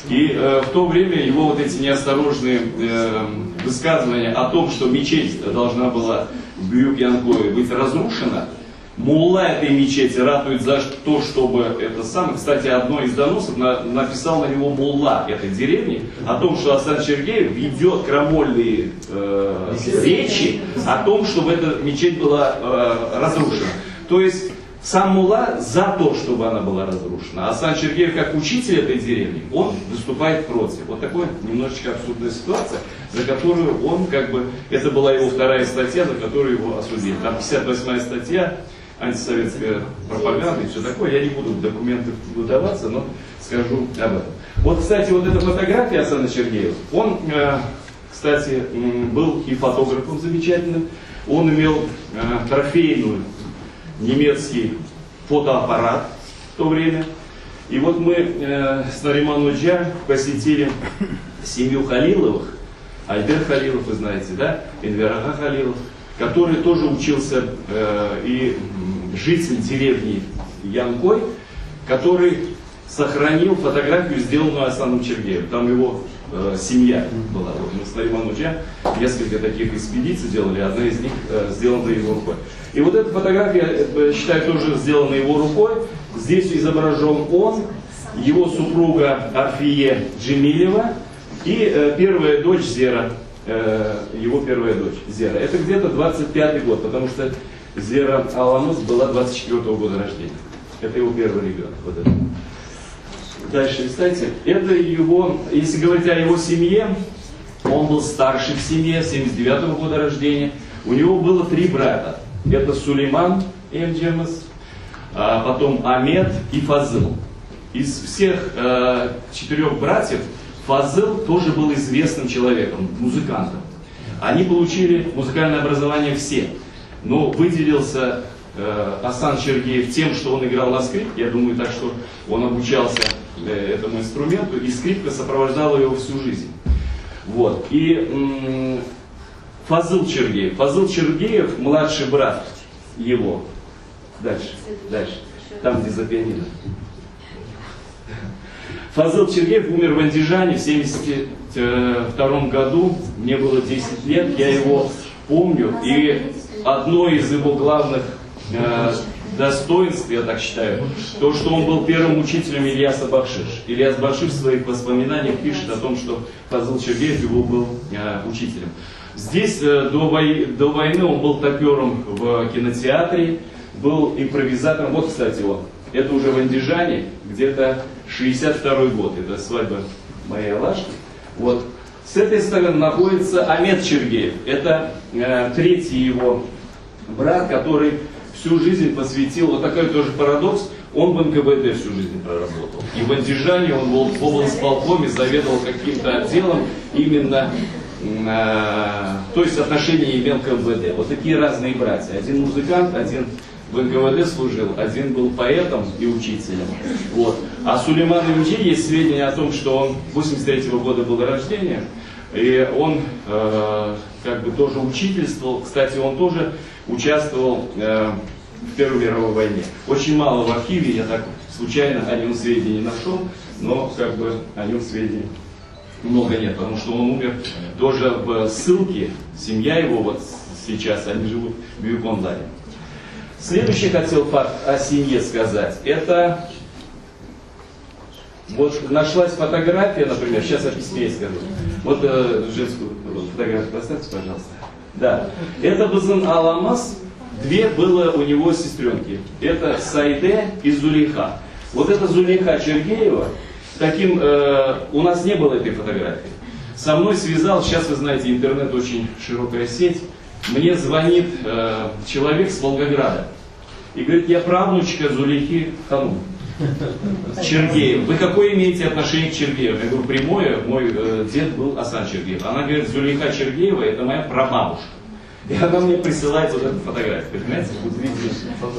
И э, в то время его вот эти неосторожные э, высказывания о том, что мечеть должна была в Бююк-Янкое быть разрушена, мулла этой мечети ратует за то, чтобы это самое. Кстати, одно из доносов на, написал на него мулла этой деревни о том, что Асан Чергеев ведет крамольные э, речи о том, чтобы эта мечеть была э, разрушена. То есть сам мулла за то, чтобы она была разрушена. А Асан Чергеев, как учитель этой деревни, он выступает против. Вот такая немножечко абсурдная ситуация, за которую он как бы... Это была его вторая статья, за которую его осудили. Там 58-я статья, антисоветская пропаганда и все такое. Я не буду в документы выдаваться, но скажу об этом. Вот, кстати, вот эта фотография Асана Чергеева, он, э, кстати, был и фотографом замечательным, он имел э, трофейную немецкий фотоаппарат в то время. И вот мы э, с Нариман Уджа посетили семью Халиловых, Альберт Халилов, вы знаете, да, Энвер Ага Халилов, который тоже учился э, и житель деревни Янкой, который сохранил фотографию, сделанную Асаном Чергеевым. Там его э, семья была. Вот мы с Нариман Уджа несколько таких экспедиций делали, одна из них э, сделана его рукой. И вот эта фотография, я считаю, тоже сделана его рукой. Здесь изображен он, его супруга Арфие Джемилева и э, первая дочь Зера, э, его первая дочь Зера. Это где-то 25-й год, потому что Зера Аламус была 24-го года рождения. Это его первый ребенок. Вот это. Дальше, кстати, это его, если говорить о его семье, он был старший в семье, 79-го года рождения. У него было три брата. Это Сулейман Эмджемас, а потом Амед и Фазыл. Из всех э, четырех братьев Фазыл тоже был известным человеком, музыкантом. Они получили музыкальное образование все. Но выделился э, Асан Чергеев тем, что он играл на скрипке. Я думаю, так что он обучался э, этому инструменту, и скрипка сопровождала его всю жизнь. Вот. И м- Фазыл Чергеев. Фазыл Чергеев, младший брат его. Дальше, дальше. Там, где за пианино. Fazıl Çergeyev умер в Андижане в 72 году, мне было 10 лет, я его помню, и одно из его главных э, достоинств, я так считаю, то, что он был первым учителем Ильяса Бакшиш. Ильяс Бакшиш в своих воспоминаниях пишет о том, что Фазыл Чергеев его был э, учителем. Здесь э, до, вой, до войны он был топером в кинотеатре, был импровизатором. Вот, кстати, он. Это уже в Андижане, где-то 62 год. Это свадьба моей Алашки. Вот. С этой стороны находится Амет Чергеев. Это э, третий его брат, который всю жизнь посвятил, вот такой тоже парадокс, он в НКВД всю жизнь проработал. И в Андижане он был в облсполкоме, заведовал каким-то отделом именно, э, то есть отношения имел к МВД. Вот такие разные братья. Один музыкант, один в НКВД служил, один был поэтом и учителем. Вот. А Сулейман Имджи есть сведения о том, что он 83 -го года был рождения, и он э, как бы тоже учительствовал. Кстати, он тоже участвовал э, в Первой мировой войне. Очень мало в архиве, я так случайно о нем сведений нашел, но как бы о нем сведений много нет, потому что он умер тоже в ссылке, семья его вот сейчас, они живут в Юкондаре. Следующий хотел факт о семье сказать, это вот нашлась фотография, например, сейчас о письме я скажу. Вот э, женскую фотографию поставьте, пожалуйста. Да. Это Базан Аламас, две было у него сестренки. Это Сайде и Зулейха. Вот это Зулейха Чергеева, таким, э, у нас не было этой фотографии. Со мной связал, сейчас вы знаете, интернет очень широкая сеть. Мне звонит э, человек с Волгограда и говорит, я правнучка Зулейхи Ханум. Чергеев. Вы какое имеете отношение к Чергееву? Я говорю, прямое, мой э, дед был Асан Чергеев. Она говорит, Зулейха Чергеева, это моя прабабушка. И она мне присылает вот эту фотографию. Понимаете, вот видите,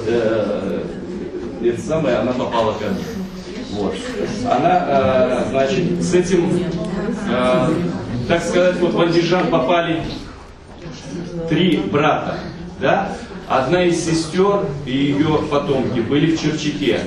э, это самое, она попала ко мне. Вот. Она, э, значит, с этим, э, так сказать, вот в Андижан попали три брата. Да? Одна из сестер и ее потомки были в Черчике.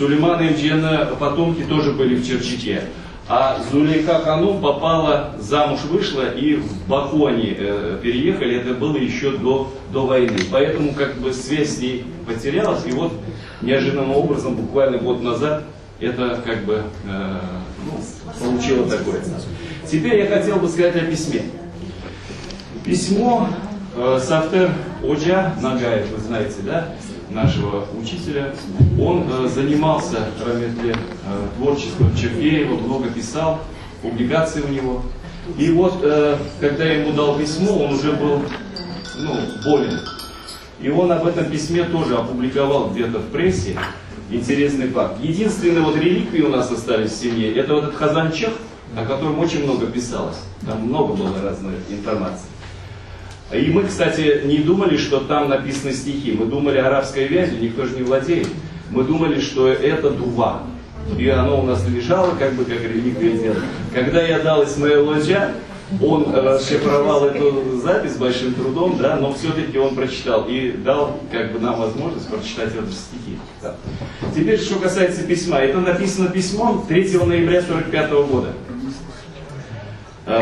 Сулеймана Эмджена потомки тоже были в Черчике. А Зулейха Ханум попала, замуж вышла и в Баку они э, переехали, это было еще до, до войны. Поэтому как бы связь с ней потерялась. И вот неожиданным образом, буквально год назад, это как бы э, ну, получило такое. Теперь я хотел бы сказать о письме. Письмо э, Сафтер Оджа Нагаев, вы знаете, да, нашего учителя, он э, занимался Раметле, э, творчеством Чергеева, много писал, публикации у него. И вот, э, когда я ему дал письмо, он уже был ну, болен. И он об этом письме тоже опубликовал где-то в прессе. Интересный факт. Единственные вот реликвии у нас остались в семье, это вот этот Хазанчех, о котором очень много писалось. Там много было разной информации. И мы, кстати, не думали, что там написаны стихи. Мы думали арабской вязью, никто же не владеет. Мы думали, что это дува. И оно у нас лежало, как бы, как реликвия деда. Когда я дал Исмаилу Оджа, он расшифровал эту запись с большим трудом, да, но все-таки он прочитал и дал как бы нам возможность прочитать эти стихи. Да. Теперь, что касается письма. Это написано письмом 3 ноября 1945 года.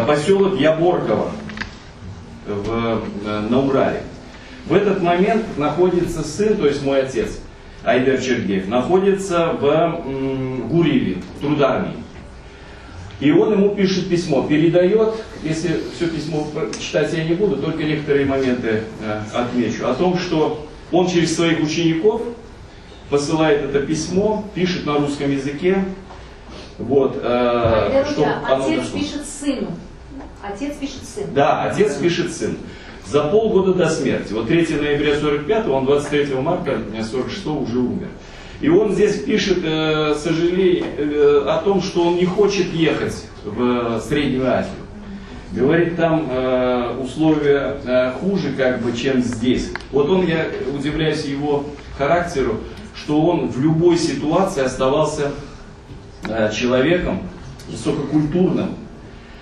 Поселок Яборково в, на Урале. В этот момент находится сын, то есть мой отец, Айдер Чергеев, находится в Гурьеве, в трудармии. И он ему пишет письмо, передает, если все письмо читать я не буду, только некоторые моменты отмечу, о том, что он через своих учеников посылает это письмо, пишет на русском языке. Вот, э, чтобы оно отец дошло. Пишет сыну. Отец пишет сыну. Да, отец пишет сын. За полгода до смерти. Вот 3 ноября 45-го, он 23 марта 46-го уже умер. И он здесь пишет, э, сожаление, э, о том, что он не хочет ехать в Среднюю Азию. Говорит, там э, условия э, хуже, как бы, чем здесь. Вот он, я удивляюсь его характеру, что он в любой ситуации оставался э, человеком высококультурным.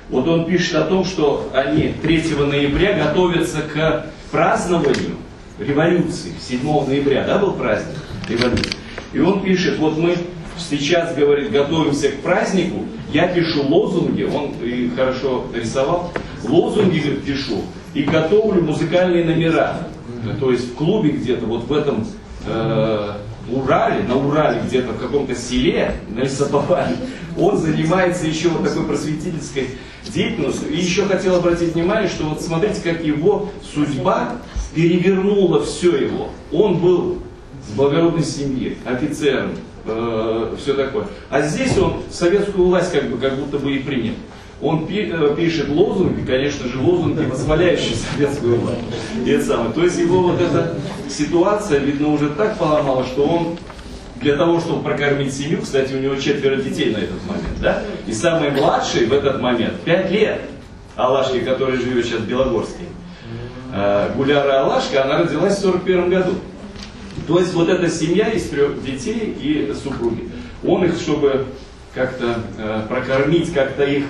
Вот он пишет о том, что они 3 ноября готовятся к празднованию революции. 7 ноября, да, был праздник революции? И он пишет, вот мы Сейчас, говорит, готовимся к празднику, я пишу лозунги, он и хорошо рисовал, лозунги, говорит, пишу и готовлю музыкальные номера. То есть в клубе где-то, вот в этом э, Урале, на Урале где-то в каком-то селе, на лесоповале, он занимается еще вот такой просветительской деятельностью. И еще хотел обратить внимание, что вот смотрите, как его судьба перевернула все его. Он был с благородной семьи, офицером, э, все такое. А здесь он советскую власть как бы как будто бы и принял. Он пи, э, пишет лозунги, конечно же, лозунги, восхваляющие советскую власть. И это самое. То есть его вот эта ситуация, видно, уже так поломала, что он для того, чтобы прокормить семью, кстати, у него четверо детей на этот момент, да? И самый младший в этот момент, 5 лет, Алашке, который живет сейчас в Белогорске. Э, Гуляра Алашка, она родилась в 41 году. То есть вот эта семья из трех детей и супруги. Он их, чтобы как-то э, прокормить, как-то их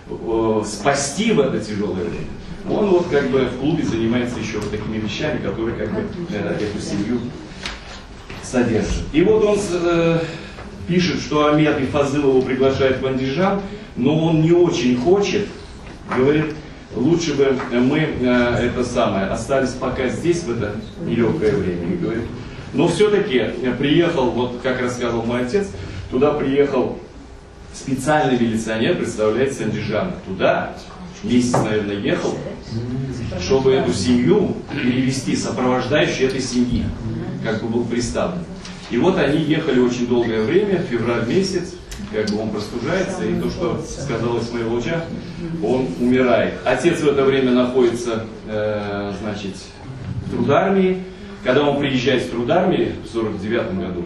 э, спасти в это тяжелое время, он вот как бы в клубе занимается еще вот такими вещами, которые как бы э, эту семью содержат. И вот он э, пишет, что Амет и Фазыл его приглашают в Андижан, но он не очень хочет, говорит, лучше бы мы э, это самое, остались пока здесь в это нелегкое время. И говорит, но все-таки приехал, вот как рассказывал мой отец, туда приехал специальный милиционер, представляете, с Андижана. Туда месяц, наверное, ехал, чтобы эту семью перевести, сопровождающий этой семьи, как бы был представлен. И вот они ехали очень долгое время, февраль месяц, как бы он простужается, и то, что сказал Исмаил Луча, он умирает. Отец в это время находится, э, значит, в трудармии. Когда он приезжает с трудармии в 49 году,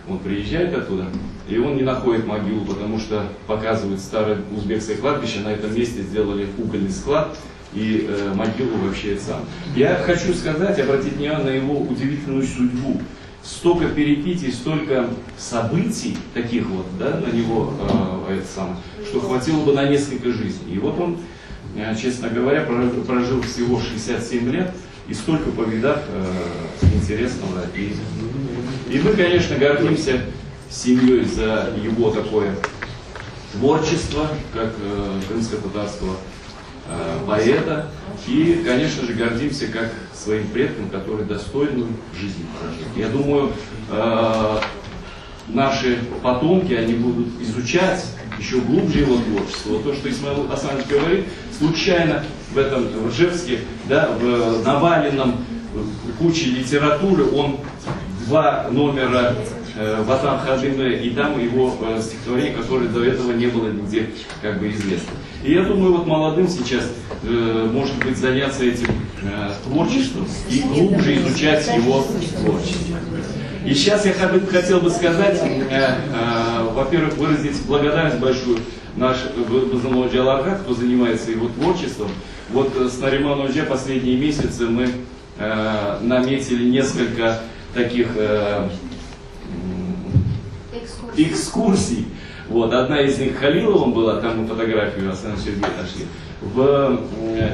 он приезжает оттуда, и он не находит могилу, потому что показывают старое узбекское кладбище, на этом месте сделали угольный склад, и э, могилу вообще сам. Я хочу сказать, обратить внимание на его удивительную судьбу. Столько перипетий, столько событий таких вот, да, на него, э, это самое, что хватило бы на несколько жизней. И вот он, э, честно говоря, прожил, прожил всего 67 лет, и столько повидав э, интересного. И, и мы, конечно, гордимся семьей за его такое творчество, как э, крымско-татарского э, поэта. И, конечно же, гордимся как своим предком, который достойную жизнь прожил. Я думаю, э, наши потомки, они будут изучать еще глубже его творчество. Вот то, что Исмаил Асанович говорит, случайно в этом в Ржевске, да, в наваленном куче литературы, он два номера э, Ватан Хадыме, и там его э, стихотворение, которое до этого не было нигде как бы известно. И я думаю, вот молодым сейчас, э, может быть, заняться этим творчеством и глубже изучать его творчество. И сейчас я хотел бы сказать, во-первых, выразить благодарность большую наш Базамову Джаларга, кто занимается его творчеством. Вот с Нариманом Дже последние месяцы мы наметили несколько таких э, экскурсий. Вот, одна из них Халиловым была, там мы фотографию Асана Сергея нашли. В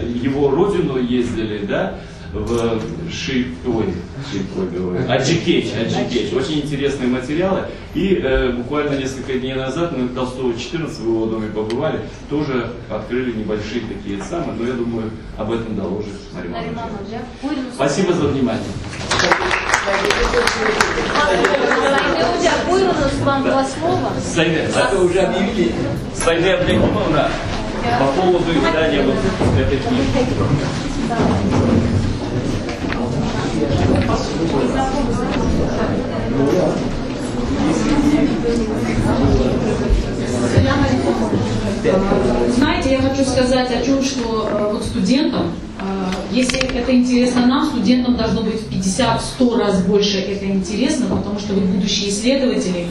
его родину ездили, да, в Ши... Ой, Ши... говорю. Аджикеч, Аджикеч. Очень интересные материалы. И э, буквально несколько дней назад мы в Толстого 14 в его доме побывали, тоже открыли небольшие такие самые, но я думаю, об этом доложит Нариман. Спасибо за внимание. Вам два слова. Сайде, а то уже объявили. Сайде Абдякимовна по поводу издания вот этой книги. Знаете, я хочу сказать о чем, что э, вот студентам, э, если это интересно нам, студентам должно быть в 50-100 раз больше это интересно, потому что вы будущие исследователи.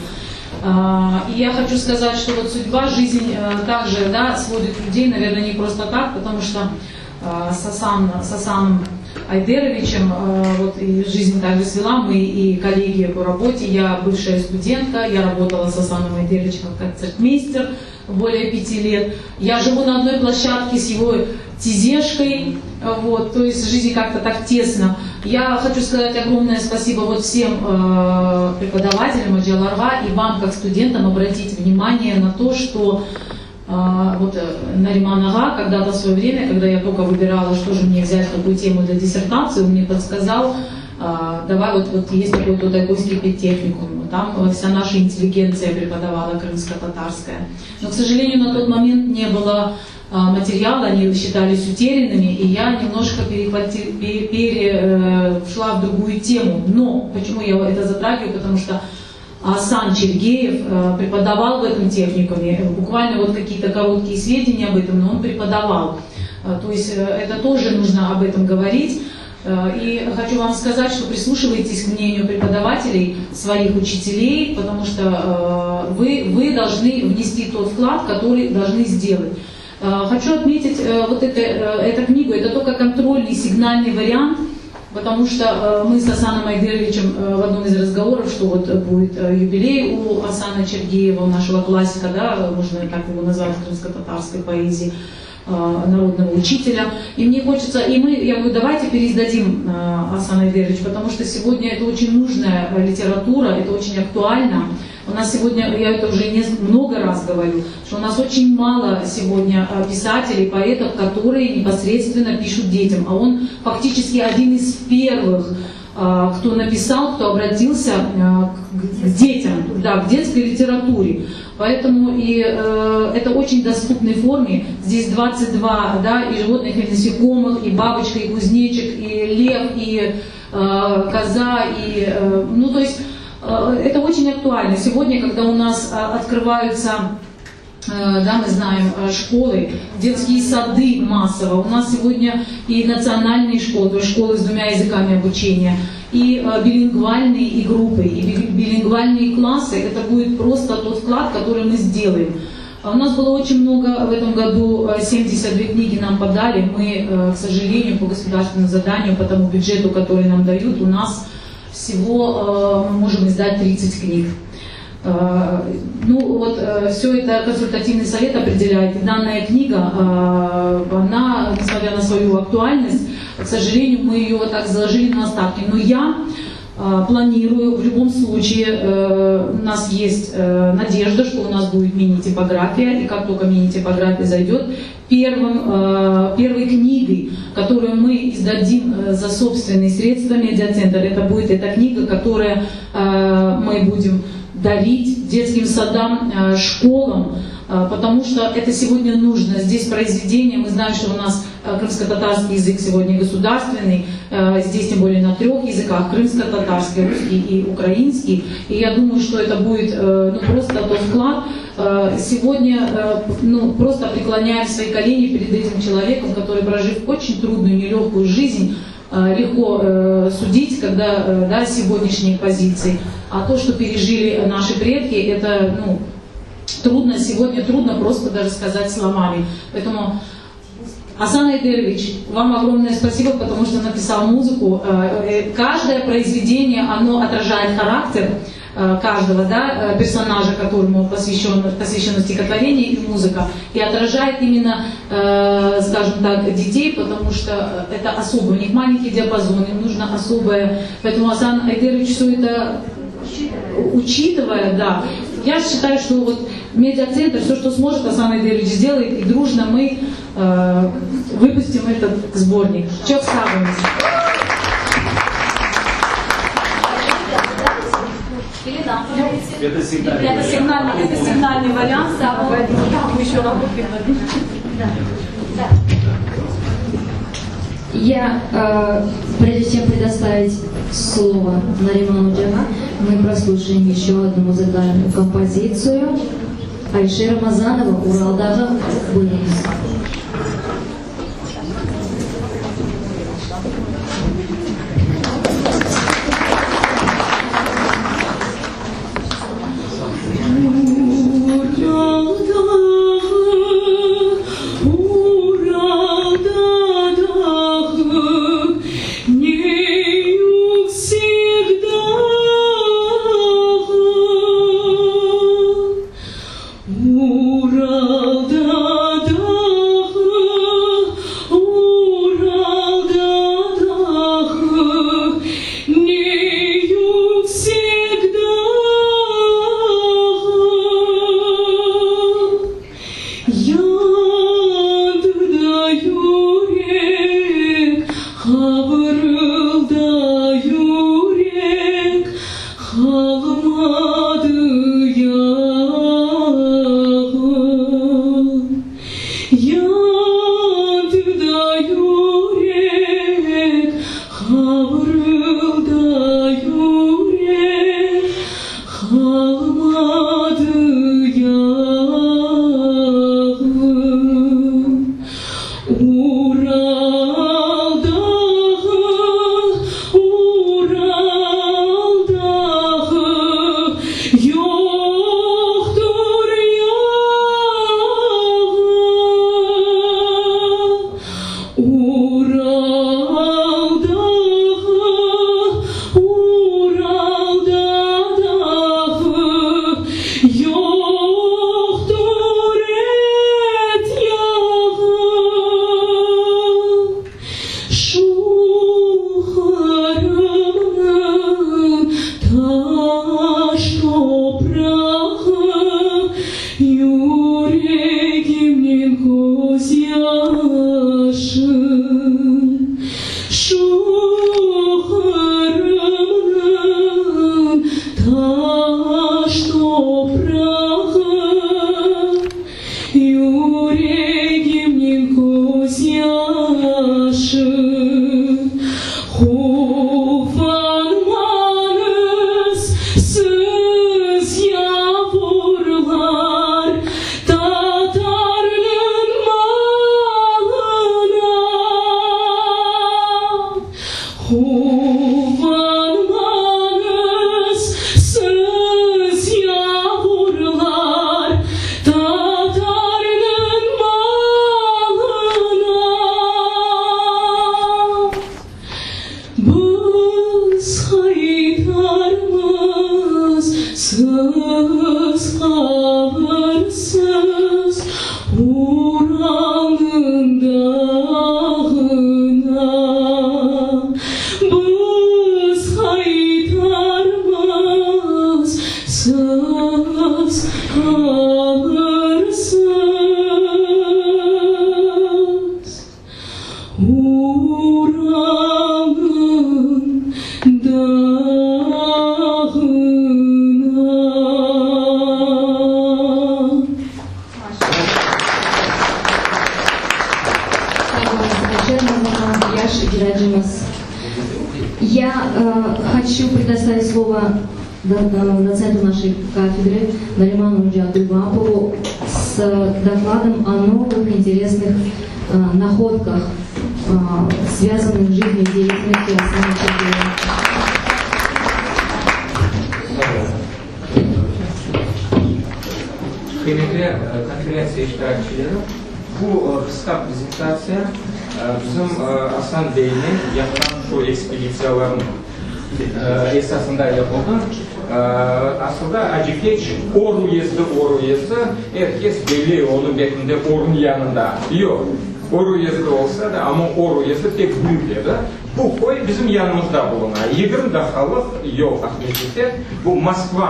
Э, и я хочу сказать, что вот судьба, жизнь также да, сводит людей, наверное, не просто так, потому что Сасан, Сасан. Айдеровичем. Вот и жизнь также свела, мы и коллеги по работе. Я бывшая студентка, я работала с Асаном Айдеровичем как концертмейстер более пяти лет. Я живу на одной площадке с его тизешкой, вот, то есть жизнь как-то так тесно. Я хочу сказать огромное спасибо вот всем э, преподавателям ocalarğa и вам, как студентам, обратить внимание на то, что э, вот Нариман ağa когда-то в свое время, когда я только выбирала, что же мне взять, какую тему для диссертации, он мне подсказал, э, давай вот, вот есть такой Тутайковский педтехникум, там вся наша интеллигенция преподавала крымско-татарская. Но, к сожалению, на тот момент не было материала, они считались утерянными, и я немножко перешла в другую тему. Но почему я это затрагиваю? Потому что Асан Чергеев преподавал в этом техникуме, буквально вот какие-то короткие сведения об этом, но он преподавал. То есть это тоже нужно об этом говорить. И хочу вам сказать, что прислушивайтесь к мнению преподавателей, своих учителей, потому что вы, вы должны внести тот вклад, который должны сделать. Хочу отметить вот это, эту книгу, это только контрольный сигнальный вариант, потому что мы с Асаном Айдеровичем в одном из разговоров, что вот будет юбилей у Асана Чергеева, нашего классика, да, можно так его назвать в крымско-татарской поэзии, народного учителя. И мне хочется, и мы, я говорю, давайте переиздадим Асан Айдерович, потому что сегодня это очень нужная литература, это очень актуально. У нас сегодня, я это уже не, много раз говорю, что у нас очень мало сегодня писателей, поэтов, которые непосредственно пишут детям. А он фактически один из первых, кто написал, кто обратился к детям, да, к детской литературе. Поэтому и э, это очень доступной форме. Здесь 22, да, и животных, и насекомых, и бабочка, и кузнечик, и лев, и э, коза, и, э, ну, то есть э, это очень актуально. Сегодня, когда у нас открываются да, мы знаем, школы, детские сады массово. У нас сегодня и национальные школы, то есть школы с двумя языками обучения, и билингвальные и группы, и билингвальные классы. Это будет просто тот вклад, который мы сделаем. У нас было очень много в этом году, 72 книги нам подали. Мы, к сожалению, по государственному заданию, по тому бюджету, который нам дают, у нас всего мы можем издать 30 книг. Ну вот все это консультативный совет определяет. И данная книга, она, несмотря на свою актуальность, к сожалению, мы ее вот так заложили на остатки. Но я планирую, в любом случае, у нас есть надежда, что у нас будет мини-типография, и как только мини-типография зайдет, первым, первой книгой, которую мы издадим за собственные средства медиацентр, это будет эта книга, которая мы будем дарить детским садам, школам, потому что это сегодня нужно. Здесь произведение, мы знаем, что у нас крымско-татарский язык сегодня государственный, здесь тем более на трех языках, крымско-татарский, русский и украинский. И я думаю, что это будет ну, просто тот вклад. Сегодня ну, просто преклоняем свои колени перед этим человеком, который, прожив очень трудную, нелегкую жизнь, легко судить, когда да, сегодняшние позиции. А то, что пережили наши предки, это ну, трудно сегодня, трудно просто даже сказать словами. Поэтому, Асан Айдерович, вам огромное спасибо, потому что написал музыку. Каждое произведение, оно отражает характер каждого да, персонажа, которому посвящен, посвящено стихотворение и музыка, и отражает именно, скажем так, детей, потому что это особо, у них маленький диапазон, им нужно особое. Поэтому Асан Айдерович все это учитывая, да, я считаю, что вот медиацентр, все, что сможет, Асан Айдерович сделает, и дружно мы э, выпустим этот сборник. Çoq sağ oluñız. Или нам подарите. Это сигнальный Это сигнальный, это сигнальный вариант. Да, мы еще работаем над ним. Да. Да. Я, э, прежде чем предоставить слово Нариману ocağa, мы прослушаем еще одну музыкальную композицию Айше Рамазанова «Ural dağı» buyuruñız. Ural dağı, Ural da dağı. Uralda dağı, Uralda dağı, Ne yüksek dağı. Yandı da yürek, Qavrıldı yürek, Qalmadı yağı. Yandı da yürek, Qavrıldı yürek, Qalmadı yağı. Ural dağı, Ural dağı, Yoqtur yağı. Ural dağı, Ural dağı, Yoqtur et yağı. Şu Qırımnıñ taş toprağı Yüregimniñ közyaşı. Şu Qırımnıñ taş toprağı Yüregimniñ közyaşı. Quvanmañız siz, yavurlar, Tatarnıñ malına. Quvanmañız siz, yavurlar, Tatarnıñ malına. Biz qaytarmız, siz qalırsız Uralnıñ dağına. Biz qaytarmız, siz qalırsız. Uralnıñ dağına. Yaş icracımız. Я хочу предоставить слово доценту нашей кафедры Нариману Абдулвапову с докладом о новых интересных находках, связанных с жизнедеятельностью Асана Чергеева. Qıymetli konferentsiya iştirakçileri, bu qısqa prezentatsiya bizim Asan beyniñ yapqan şu ekspeditsiyalarınıñ esasında yapıldı. Asılda Acı-Keç Or uyezdi, Or uyezdi, er kes belley onı belki de Ornıñ yanında. Yoq, Or uyezdi olsa da, amma Or uyezdi pek büyük edi. Bu köy bizim yanımızda buluna, 20 daqqalıq yol Aqmescitten, bu Moskva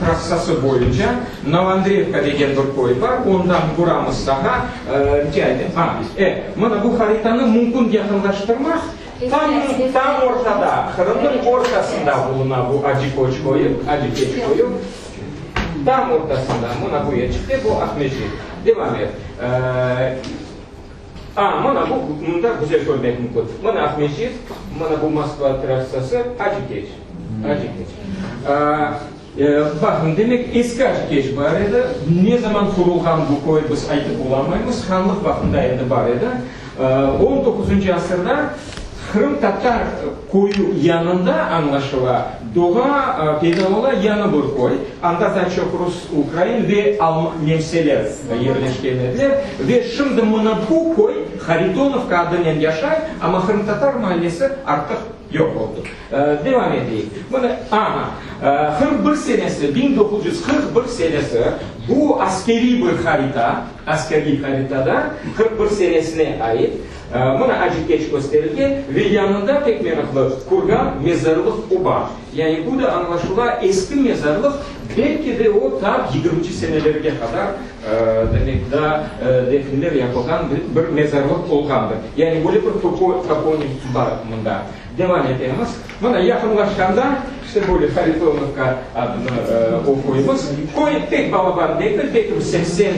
trassası boyunca Novoandreyevka degen bir köy bar, ondan buramız sağa, rica etem, a, e, mına bu haritanı mümkün yaqınlaştırmaq, tam, tam ortada, Qırımnıñ ortasında buluna bu Acı-Köç köyü, Acı-Keç köyü, tam ortasında, mına bu yerçikte, bu Aqmescit. Devam et. A, mına bu, mında güzel körmek mümkün. Mına Aqmescit, mına bu Moskva trassası, Acı-Keç. Acı-Keç. Baqıñ, demek, eski Acı-Keç bar edi. Ne zaman qurulğan bu köy, biz aytıp olamaymız. Hanlıq vaqtında endi bar edi. On doquzıncı asırda qırımtatar köyü yanında, añlaşıla, doğa, peyda ola yañı bir köy. Anda daa çoq rus, ukrain ve nemseler yerleşken ediler. Ve şimdi mına bu köy Haritonovka adınen yaşay, amma qırımtatar maallesi artıq. Yoq oldı. Devam eteyik. Mına, aha, 41 senesi, 1941 senesi, bu askeriy bir harita, askeriy haritada 41 senesine ait, mına Acı Keç kösterilgen ve yanında pek meraqlı kurgan, mezarlıq oba. Yani bu da añlaşıla, eski mezarlıq, belki de o ta yigirminci senelerge qadar, demek, daa definler yapılğan bir mezarlıq olğandır. Yani böyle bir toponim bar mında. Devam etemiz. Mına, yaqınlaşqanda, işte böyle Haritonovka adını oquymız. Köy pek balaban degil, belki 80, 80-90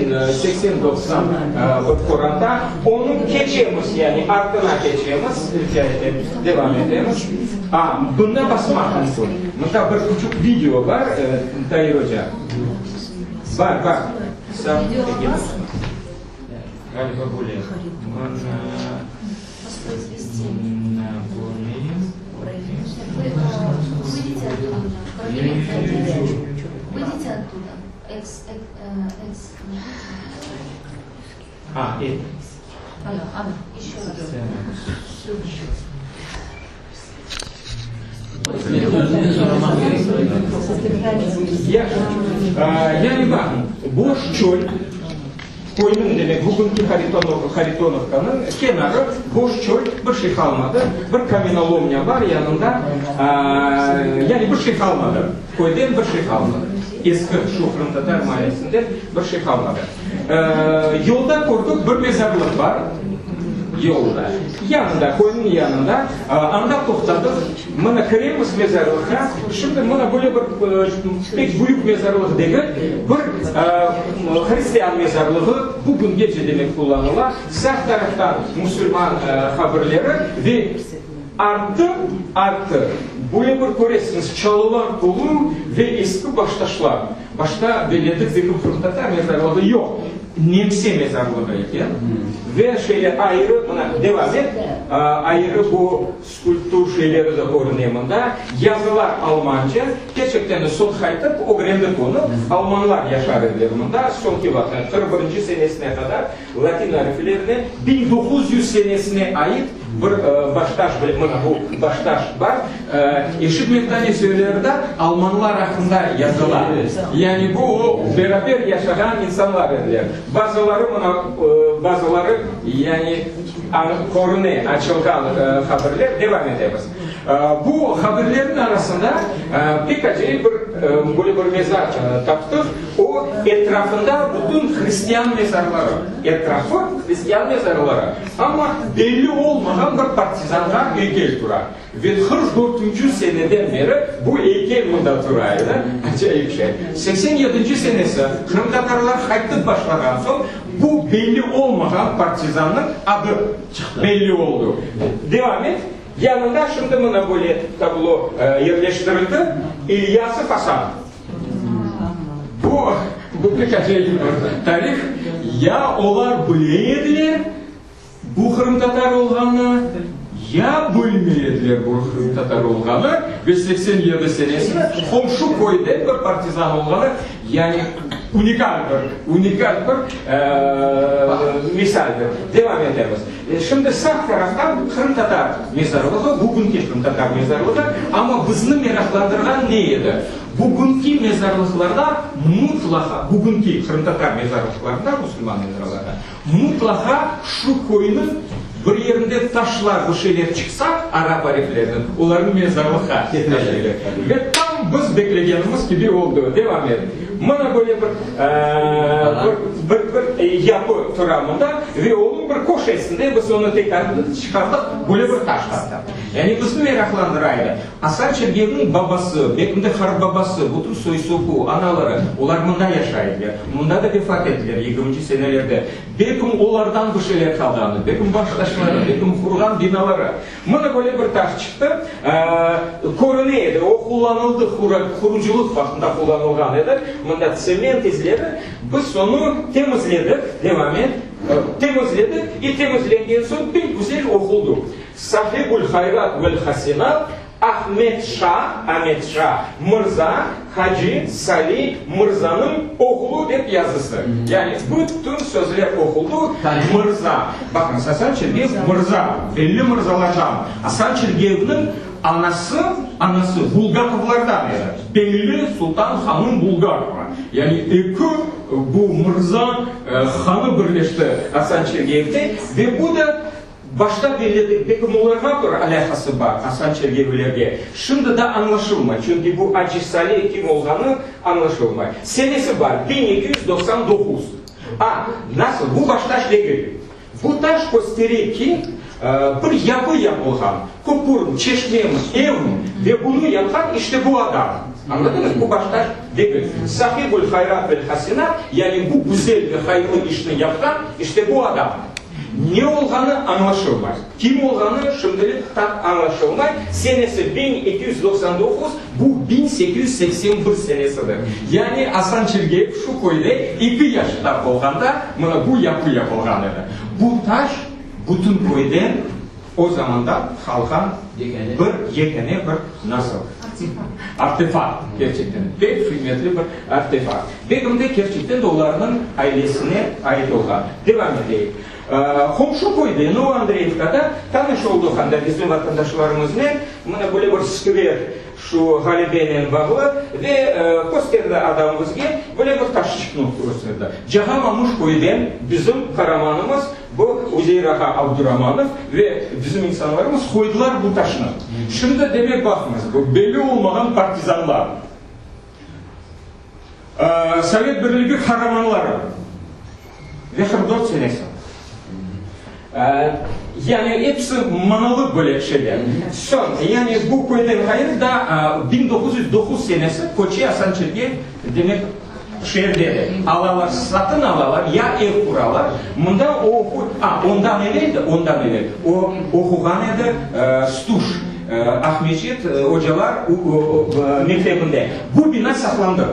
bir qoranta. Onı keçemiz, yani artına keçemiz, rica etem, devam etemiz. A, bunda basmaq mümkün. Mında bir küçük video bar, Tair oca. Bar, bar. Sağ, Ğaliba böyle. Mına. Yani baqıñ, boş çöl, köyniñ, demek, bugünki Haritonovkanıñ kenarı, boş çöl, bir şey qalmadı, bir kamenolomnya bar yanında, yani bir şey qalmadı, köyden bir şey qalmadı, eski şu qırımtatar maallesinden bir şey qalmadı. Yolda kördik, bir mezarlıq bar, yolda, yanında, köyniñ yanında, anda toqtadıq, mına kiremiz mezarlıqqa, şimdi mına böyle bir pek büyük mezarlıq degil, bir hristian mezarlığı, bugüngece demek qullanıla, sağ taraftan musulman qabirleri ve artı, artı, böyle bir köresiñiz, çalılar tolu ve eski baştaşlar. Başta belledik, dedim, qırımtatar mezarlığı yoq, nemse mezarlığı eken. Ve şöyle ayrı, mına, devam et, ayrı bu skulptur şeyleri de körüne mında, yazılar almanca, kerçekten de soñ qaytıp ögrendik onı, almanlar yaşar ediler mında, soñki vaqıt, 41-nci senesine qadar latin ariflerinen 1900 senesine ait bir baştaş, mına bu baştaş bar, eşitmek tane söylerde almanlar aqqında yazıla. Yani bu o beraber yaşağan insanlar ediler. Bazıları mına, bazıları yani körüne, açılğan haberler, devam etemiz. Bu haberlerniñ arasında pek acayip bir böyle bir mezar taptıq. O, etrafında bütün hristian mezarları, etrafı hristian mezarları, amma belli olmağan bir partizanğa eykel tura. Ve 44-nci seneden beri bu eykel mında tura edi. Acayip şey. 87-nci senesi qırımtatarlar qaytıp başlağan soñ, bu belli olmağan partizannıñ adı belli oldu. Devam et. Yanında şimdi mına böyle tablo yerleştirildi, İlyasov Asan. Bu, bu pek acayip bir tarih. Ya olar bile ediler bu qırımtatar olğanını, ya bilmey ediler bu qırımtatar olğanı ve 87 senesi qomşu köyden bir partizan olğanı, yani unikal bir, unikal bir misaldir. Devam etemiz. Şimdi sağ taraftan qırımtatar mezarlığı, bugünki qırımtatar mezarlığı, amma bizni meraqlandırğan ne edi? Bugünki mezarlıqlarda mutlaqa, bugünki qırımtatar mezarlıqlarında, musulman mezarlarda, mutlaqa şu köyniñ bir yerinde taşlar, bir şeyler çıqsa, arap ariflerinen, olarnı mezarlıqqa taşıylar. Ve tam biz beklegenimiz kibi oldı. Devam et. Mına böyle bir, bir, bir yapı tura mında ve onıñ bir köşesinde biz onı tekrar çıqardıq, böyle bir taş taptıq. Yani bizni meraqlandıra edi, Asan Çergeyevniñ babası, belki de qartbabası, bütün soy-sopu, anaları, olar mında yaşay ediler, mında da vefat ettiler yigirminci senelerde. Belkim olardan bir şeyler qalğandır, belkim baş taşları, belkim qurğan binaları. Mına böyle bir taş çıqtı, körüne edi, o qullanıldı, qurucılıq vaqtında qullanılğan edi, mında tsement izleri, biz onı temizledik, devam et, temizledik, i temizlengen soñ pek güzel oquldı. Sahibül hayrat vel hasenat Ahmed Şa, Amet Şa, mırza, Hacı Sali mırzanıñ oğlu dep yazısı. Yani bütün sözler oquldı, mırza. Baqıñız, Asan Çergeyev mırza, belli mırzalardan. Asan Çergeyevniñ. Anası, anası Bulgakovlardan edi, belli Sultan hanım Bulgakova. Yani eki bu mırza hanı birleşti Asan Çergeyevde ve bu da başta belli, belki olarğa bir alâqası bar, Asan Çergeyevlerge. Şimdi da añlaşılmay, çünki bu Acı Salih kim olğanı añlaşılmay. Senesi bar, 1299. A, nasıl? Bu baştaş degil. Bu taş köstere ki, bir yapı yapılğan, köpürmi, çeşmemi, evmi, ve bunı yapqan işte bu adam. Añladıñız? Bu baştaş degil. Sahibül hayrat vel hasenat, yani bu güzel ve hayırlı işni yapqan işte bu adam. Ne olğanı añlaşılmay. Kim olğanı şimdilik tam añlaşılmay. Senesi 1299, bu 1881 senesidir. Yani Asan Çergeyev şu köyde eki yaşta olğanda mına bu yapı yapılğan edi. Bu taş bütün köyden o zamanda qalğan bir yekâne bir nasıl? Artefakt. Kerçekten pek qıymetli bir artefakt. Begim de kerçekten de olarnıñ ailesine ait olğan. Devam eteyik. Qomşu köyde, Novoandreyevkada tanış olduq anda bizim vatandaşlarımıznen, mına böyle bir skver şu ğalebenen bağlı ve kösterdi adam bizge, böyle bir taşçıqnı kösterdi. Cağamamuş köyden bizim qaramanımız bu Üzeir ağa Abduramanov ve bizim insanlarımız qoydılar bu taşnı. Şimdi demek baqıñız, bu belli olmağan partizanlar, Sovet Birligi qaramanları. Ve 44 senesi. Yani episi manalı böyle şeyler. Soñ, yani bu köyden ğayrı da 1909 senesi köçe Asan Çergeyev, demek, şeerde de alalar, satın alalar, ya ev quralar. Mında o oquy, a, ondan evel de, ondan evel o oquğan edi Stuş, Aqmescit ocalar mektebinde. Bu bina saqlandı.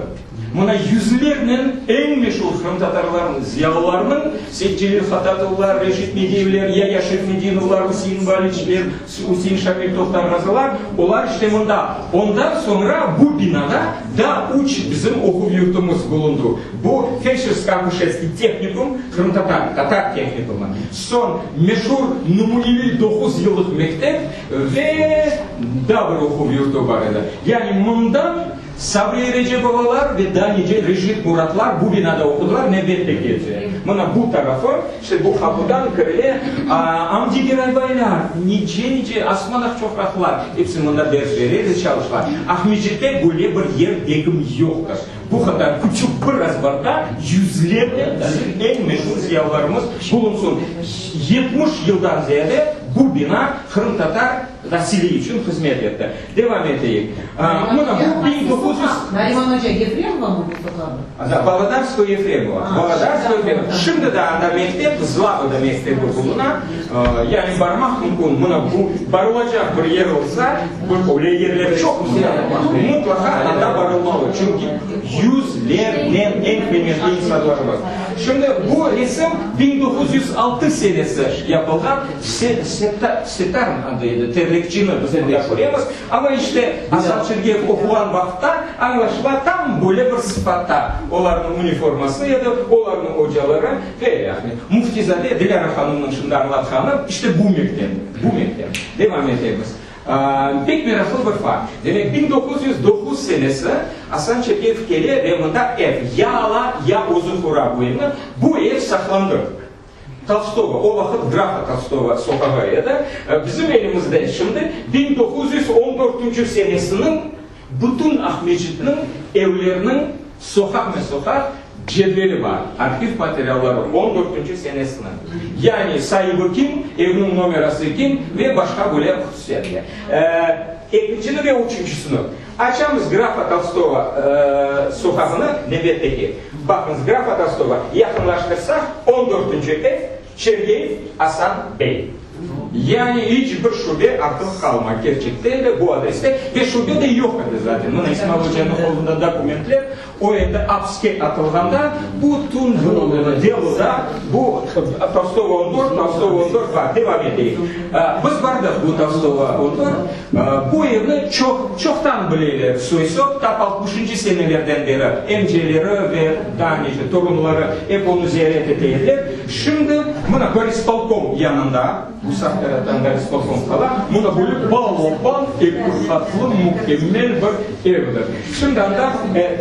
Mına yüzlernen eñ meşur qırımtatarlarnıñ, ziyalılarnıñ, Seytcelil Hatatovlar, Reşit Mediyevler, Yaya Şerfedinovlar, Üsein Baliçler, Üsein Şamil Tohtarğazılar, olar işte mında. Ondan soñra bu binada daa üç bizim oquv yurtumız bulundı. Bu feldşersko-akuşerskiy tehnikum, qırımtatar, tatar tehnikumı, soñ meşur nümüneviy doquz yıllıq mektep ve daa bir oquv yurtu bar edi. Yani mından Sabriye Recepovalar ve daa nice Reşit Muratlar bu binada oqudılar, nevbette kelse. Mına bu tarafı, işte bu qapudan kirile, Amdi Giraybaylar, nice-nice Asman Aqçoqraqlılar, episi mında ders bere ve çalışlar. Aqmescitte böyle bir yer degim yoqtır. Bu qadar küçük bir azbarda yüzlernen bizim eñ meşur ziyalılarımız bulunsın. 70 yıldan ziyade bu bina qırımtatar tasili içün hızmet etti. Devam eteyik. Mına bu 1900... Nariman oca, Yefremova mı bu soqağı? Da, Volodarskoye Yefremova. Volodarskoye Yefremova. Şimdi de anda mektep, Zlabada mektebi buluna. Yani barmaq mümkün. Mına bu barılacaq bir yer olsa, bir öyle yerler çoq mında, mutlaqa anda barılmalı. Çünki yüzlernen eñ qıymetli insanlarımız. Şimdi bu resim 1906 senesi yapılğan. Setar adı edi, terlikçini biz mında köremiz. Amma işte Asan Çergeyev oquğan vaqıtta, añlaşıla, tam böyle bir sıfatta olarnıñ uniforması edi, olarnıñ ocaları ve ilâhre. Müftizade Dilâra hanımnıñ şimdi añlatqanı, işte bu mektep, bu mektep. Devam etemiz. Pek meraqlı bir fakt. Demek, 1909 senesi Asan Çergeyev kele ve mında ev ya ala, ya özü qura bu evni. Bu ev saqlandı. Tolstogo, o vaqıt Grafa Tolstogo soqağı edi, bizim elimizde şimdi 1914 senesiniñ bütün Aqmescitniñ evleriniñ soqaqme-soqaq cedveli bar, arhiv materialları on dörtünci senesiniñ. Yani saibi kim, evniñ nomerası kim ve başqa böyle hususiyetler. Ekincini ve üçüncisini açamız Grafa Tolstogo soqağını nevbetteki. Baqıñız, Grafa Tolstogo, yaqınlaştırsaq, on dörtünci ev, Çergeyev Asan bey. Yani iç bir şübe artıq qalmay, kerçekten de bu adreste, ve şübe de yoq edi zaten. Mına İsmail ocanıñ qolunda dokumentler, o endi apske atılğanda, bütün bu deloda bu Tolstogo 14, Tolstogo 14 bar. Devam eteyik. Biz bardıq bu Tolstogo 14. Bu evni çoq, çoqtan bileler soy-sop, tap altmışıncı senelerden beri emceleri ve daa nice torunları ep onı ziyaret ete ediler. Şimdi mına gorispolkom yanında, bu sağ taraftan gorispolkom qala, mına böyle balaban eki qatlı mükemmel bir evdir. Şimdi anda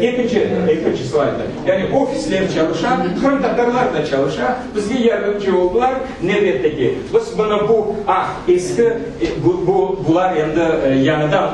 ekinci, ekinci slaydda, yani ofisler çalışa, qırımtatarlar da çalışa, bizge yardımcı oldılar, nevbetteki, biz mına bu, ah, eski, bu, bu, bular endi yañıdan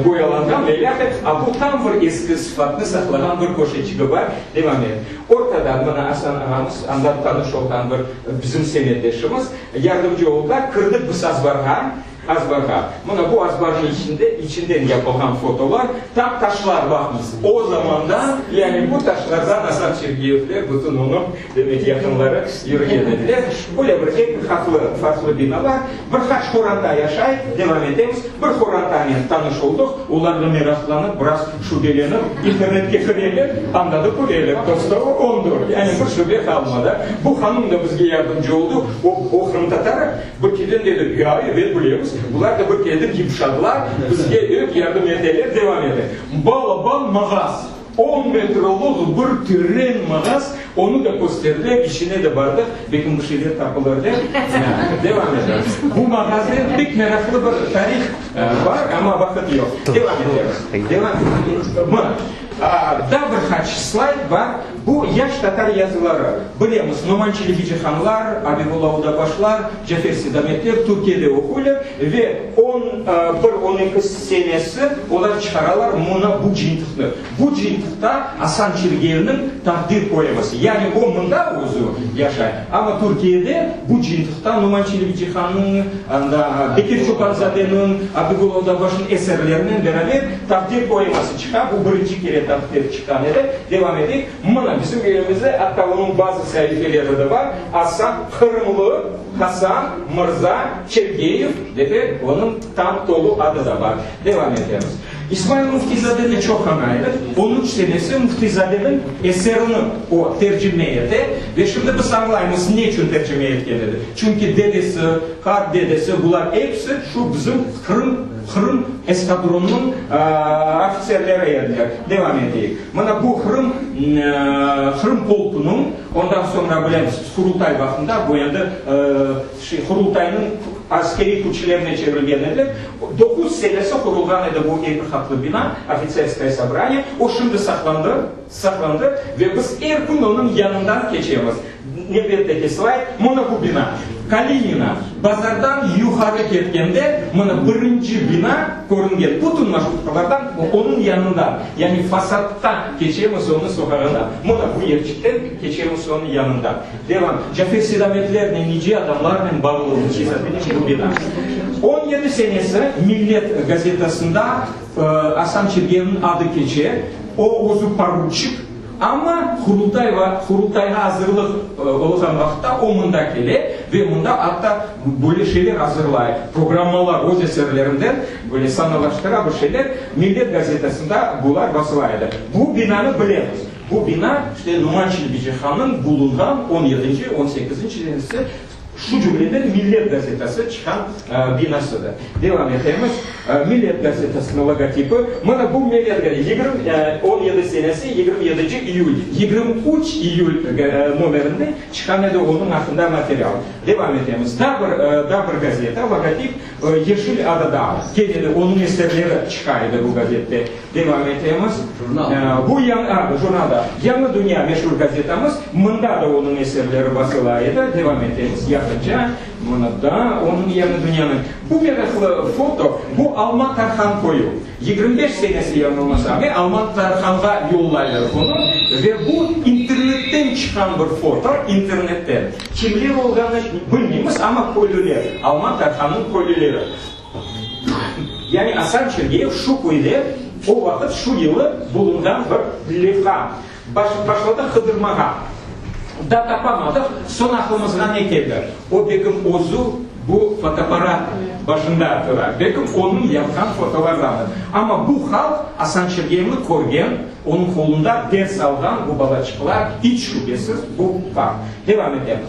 Boyalanğan ve ilâhre, a bu tam bir eski sıfatnı saqlağan bir köşeçigi bar. Devam et. Ortadan mına Asan ağamız, andan tanış olğan bir bizim semetdeşimiz, yardımcı oldılar. Kirdik biz azbarğa, azbarğa. Mına bu azbarnıñ içinde, içinden yapılğan fotolar, tam taşlar, baqıñız. O zamandan, yani bu taşlardan Asan Çergiyevler, bütün onıñ, demek, yaqınları yürgen ediler. Böyle bir eki qatlı farqlı binalar. Bir qaç qoranta yaşay, devam etemiz. Bir qorantanen tanış oldıq, olar da meraqlanıp, biraz şübelenip, internetke kireler, anda da köreler, dosta o ondur. Yani bir şübe qalmadı. Bu hanım da bizge yardımcı oldı, o, o qırımtatarı. Bir keden dedi, ya, ebet, bilemiz. Bular da bir keldi, yımşadılar, bizge ep yardım eteler, devam ete. Balaban mağaz. On metrolıq bir teren mağaz, onı da kösterdiler, içine de bardıq, belki bir şeyler tapılır dep. Devam etemiz. Bu mağaznen pek meraqlı bir tarih bar, amma vaqıt yoq. Devam etemiz. Devam etemiz. Mına, daa bir qaç slayd bar. Bu yaş tatar yazıları. Bilemiz, Noman Çelebicihanlar, Abibulla Odabaşlar, Cafer Seydametler Türkiyede oquylar ve on bir, on eki senesi olar çıqaralar mına bu cıyıntıqnı. Bu cıyıntıqta Asan Çergeyevniñ Taqdir poeması, yani o mında özü yaşay, amma Türkiyede bu cıyıntıqta Noman Çelebicihannıñ, anda Bekir Çobanzadeniñ, Abibulla Odabaşnıñ eserlerinen beraber Taqdir poeması çıqa. Bu birinci kere Taqdir çıqqan edi. Devam eteyik. Mına, bizim elimizde atta onıñ bazı saifeleri de bar, Asan Qırımlı Hasan Mırza Çergeyev dep onıñ tam tolu adı da bar. Devam etemiz. İsmail Müftizadeni çoq añaylar. On üç senesi Müftizadeniñ eserini o tercime ete ve şimdi biz añlaymız ne içün tercime etken edi. Çünki dedesi, qart dedesi, bular episi şu bizim Qırım Qırım eskadronınıñ ofitserleri ediler. Devam eteyik. Mına bu Qırım Qırım polkunıñ, ondan soñra bilemiz, Qurultay vaqtında bu endi şey Qurultaynıñ askeriy küçlerine çevrilgen edi. 9 senesi qurulğan edi bu eki qatlı bina, Ofitserskoye sobraniye. O şimdi saqlandı, saqlandı ve biz er kün onıñ yanından keçemiz. Nevbetteki slayd, mına bu bina. Kalinina bazardan yuqarı ketkende, mına birinci bina körüngen, bütün marşrutkalardan onıñ yanından, yani fasadta keçemiz onıñ soqağına, mına bu yerçikten keçemiz onıñ yanından. Devam. Cafer Seydametlernen, nice adamlarnen bağlı bu bina. 17 senesi Millet gazetasında Asan Çergeyevniñ adı keçe, o özü poruçik, Amma Qurultay va Qurultayğa azırlıq olğan vaqıtta o mında kele ve mında atta böyle şeyler azırlay, programmalar öz eserlerinden böyle sanalaştıra bir şeyler, Millet gazetasında bular basıla edi. Bu binanı bilemiz. Bu bina, işte, Numan Çelebicihannıñ bulunğan on yedinci, on sekizinci senesi, Şu cümleden Millet gazetası çıqqan binasıdır. Devam etemiz. Millet gazetasınıñ logotipi. Mına bu Millet gazetası, 17 senesi, 27 iyül, 23 iyül nomerinde çıqqan edi onıñ aqqında material. Devam etemiz. Daa bir, daa bir gazeta, logotip, Yeşil adada. Kene de onıñ eserleri çıqa edi bu gazette. Devam etemiz. Bu yañı, jurnalda. Yañı dünya meşur gazetamız, mında da onıñ eserleri basıla edi. Devam etemiz yaqınca. Mına da onıñ Yañı dünyanıñ. Bu meraqlı foto, bu Alma Tarhan köyü. 25 senesi yañılmasam, ve Alma Tarhanğa yollaylar bunı. Ve bu internetten çıqqan bir foto, internetten. Kimler olğanını bilmeymiz, amma köylüler, Alma Tarhannıñ köylüleri. Yani Asan Çergeyev şu köyde o vaqıt, şu yılı bulunğan bir levha. Baş, başladıq qıdırmağa. Da tapamadıq. Soñ aqlımızğa ne keldi? O bekim özü bu fotoapparat başında tura. Bekim onıñ yapqan fotolardandır. Amma bu halq Asan Çergeyevni körgen, onıñ qolunda ders alğan bu balaçıqlar, iç şübesiz, bu fakt. Devam etemiz.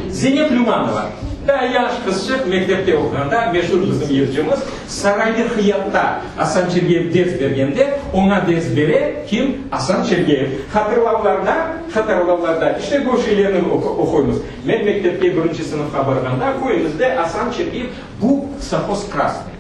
Zeynep Lümanova, daa yaş qızçıq, mektepte oquğanda, meşur bizim yırcımız, Saraylı Hıyatta Asan Çergeyev ders bergende, oña ders bere, kim? Asan Çergeyev. Hatırlavlarda. Hatırlavlarda, işte bu şeylerni oquymız. Men mektepke birinci sınıfqa barğanda, köyümizde Asan Çergeyev bu sovhoz Krasnıy,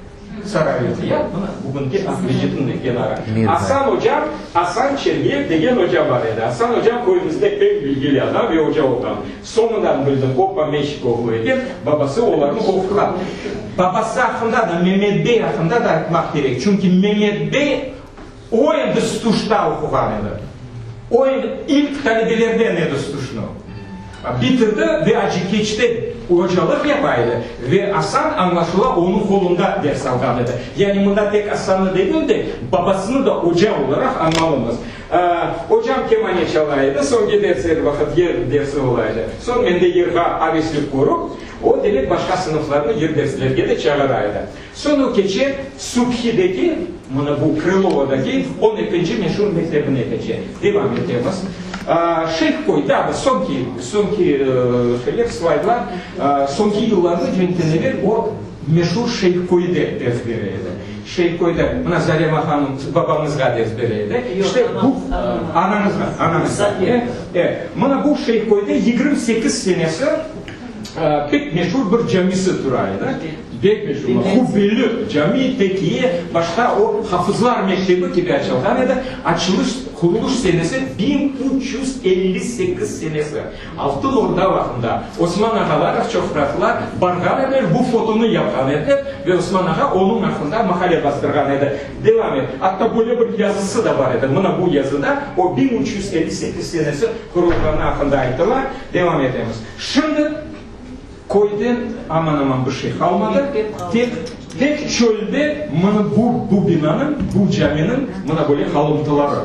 Sarayönü, ya, mına, bugünki Aqmescitniñ kenarı. Asan ocam, Asan Çergeyev degen oca bar edi. Asan ocam köyümizde eñ bilgili adam ve oca olğan. Soñundan bildim, o pomeşçik oğlu eken, babası olarnı oqutqan. Babası aqqında da, Memet bey aqqında da aytmaq kerek, çünki Memet bey o endi Stuşta oquğan edi. O endi ilk talebelerden edi Stuşnı. Bitirdi ve Acıkeçte ocalıq yapa edi ve Asan, añlaşıla, onıñ qolunda ders alğan edi. Yani mında tek Asannı degil de, babasını da oca olaraq añmalımız. Ocam kemane çala edi, soñki ders er vaqıt yır dersi ola edi. Soñ mende yırğa aveslik körip, o, demek, başqa sınıflarnı yır derslerge de çağıra edi. Soñ o keçe Subhideki, mına bu Krılovadaki on ekinci meşur mektebine keçe. Devam etemiz. Şeyhköy, daa bir soñki, soñki şeyler, slaydlar. Soñki yıllarnı cenkten evel o, meşur Şeyhköyde ders bere edi. Şeyhköyde, mına Zarema hanım babañızğa ders bere edi. İşte bu, anañızğa, anañızğa. E, e, mına bu Şeyhköyde 28 senesi pek meşur bir camisi tura edi. Pek meşur, qubbeli cami, tekiye, başta o hafızlar mektebi kibi açılğan edi. Açılış, qurulış senesi 1358 senesi. Altın Orda vaqtında Osman ağalar, çoqraqlar barğan ediler, bu fotonı yapqan ediler ve Osman ağa onıñ aqqında maqale bastırğan edi. Devam et. Atta böyle bir yazısı da bar edi. Mına bu yazıda o 1358 senesi qurulğanı aqqında aytıla. Devam etemiz. Şimdi köyden aman-aman bir şey qalmadı. Tek, tek çölde mına bu, bu binanıñ, bu caminiñ mına böyle qalımtıları.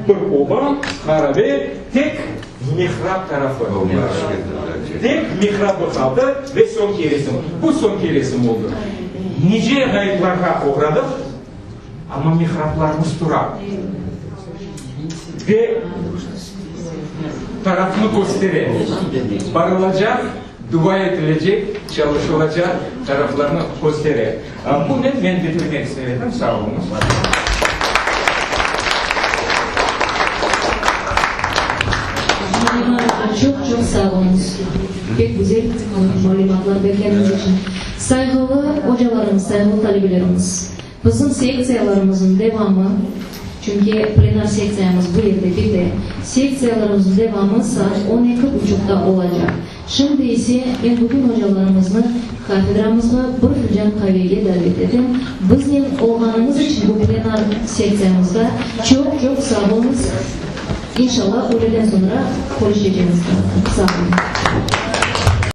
Bir oba, harabe, tek mihrap tarafı. Tek mihrabı qaldı ve soñki resim. Bu soñki resim oldı. Nice ğayıplarğa oğradıq, amma mihraplarımız tura. Ve tarafnı köstere. Barılacaq, dua etilecek, çalışılacaq taraflarnı köstere. Bunen men bitirmek ister edim. Sağ oluñız. Çoq-çoq sağ oluñız. Pek güzel malümatlar bergeniñiz içün. Sayğılı ocalarımız, sayğılı talebelerimiz, bizim sektsiyalarımıznıñ devamı, çünki plenar sektsiyamız bu yerde bite, sektsiyalarımıznıñ devamı saat on eki buçuqta olacaq. Şimdi ise men bütün ocalarımıznı kafedramızğa bir filcan qavege davet etem. Biznen olğanıñız içün bu plenar sektsiyamızda çoq-çoq sağ oluñız. İnşallah, üyleden soñra körüşecemiz.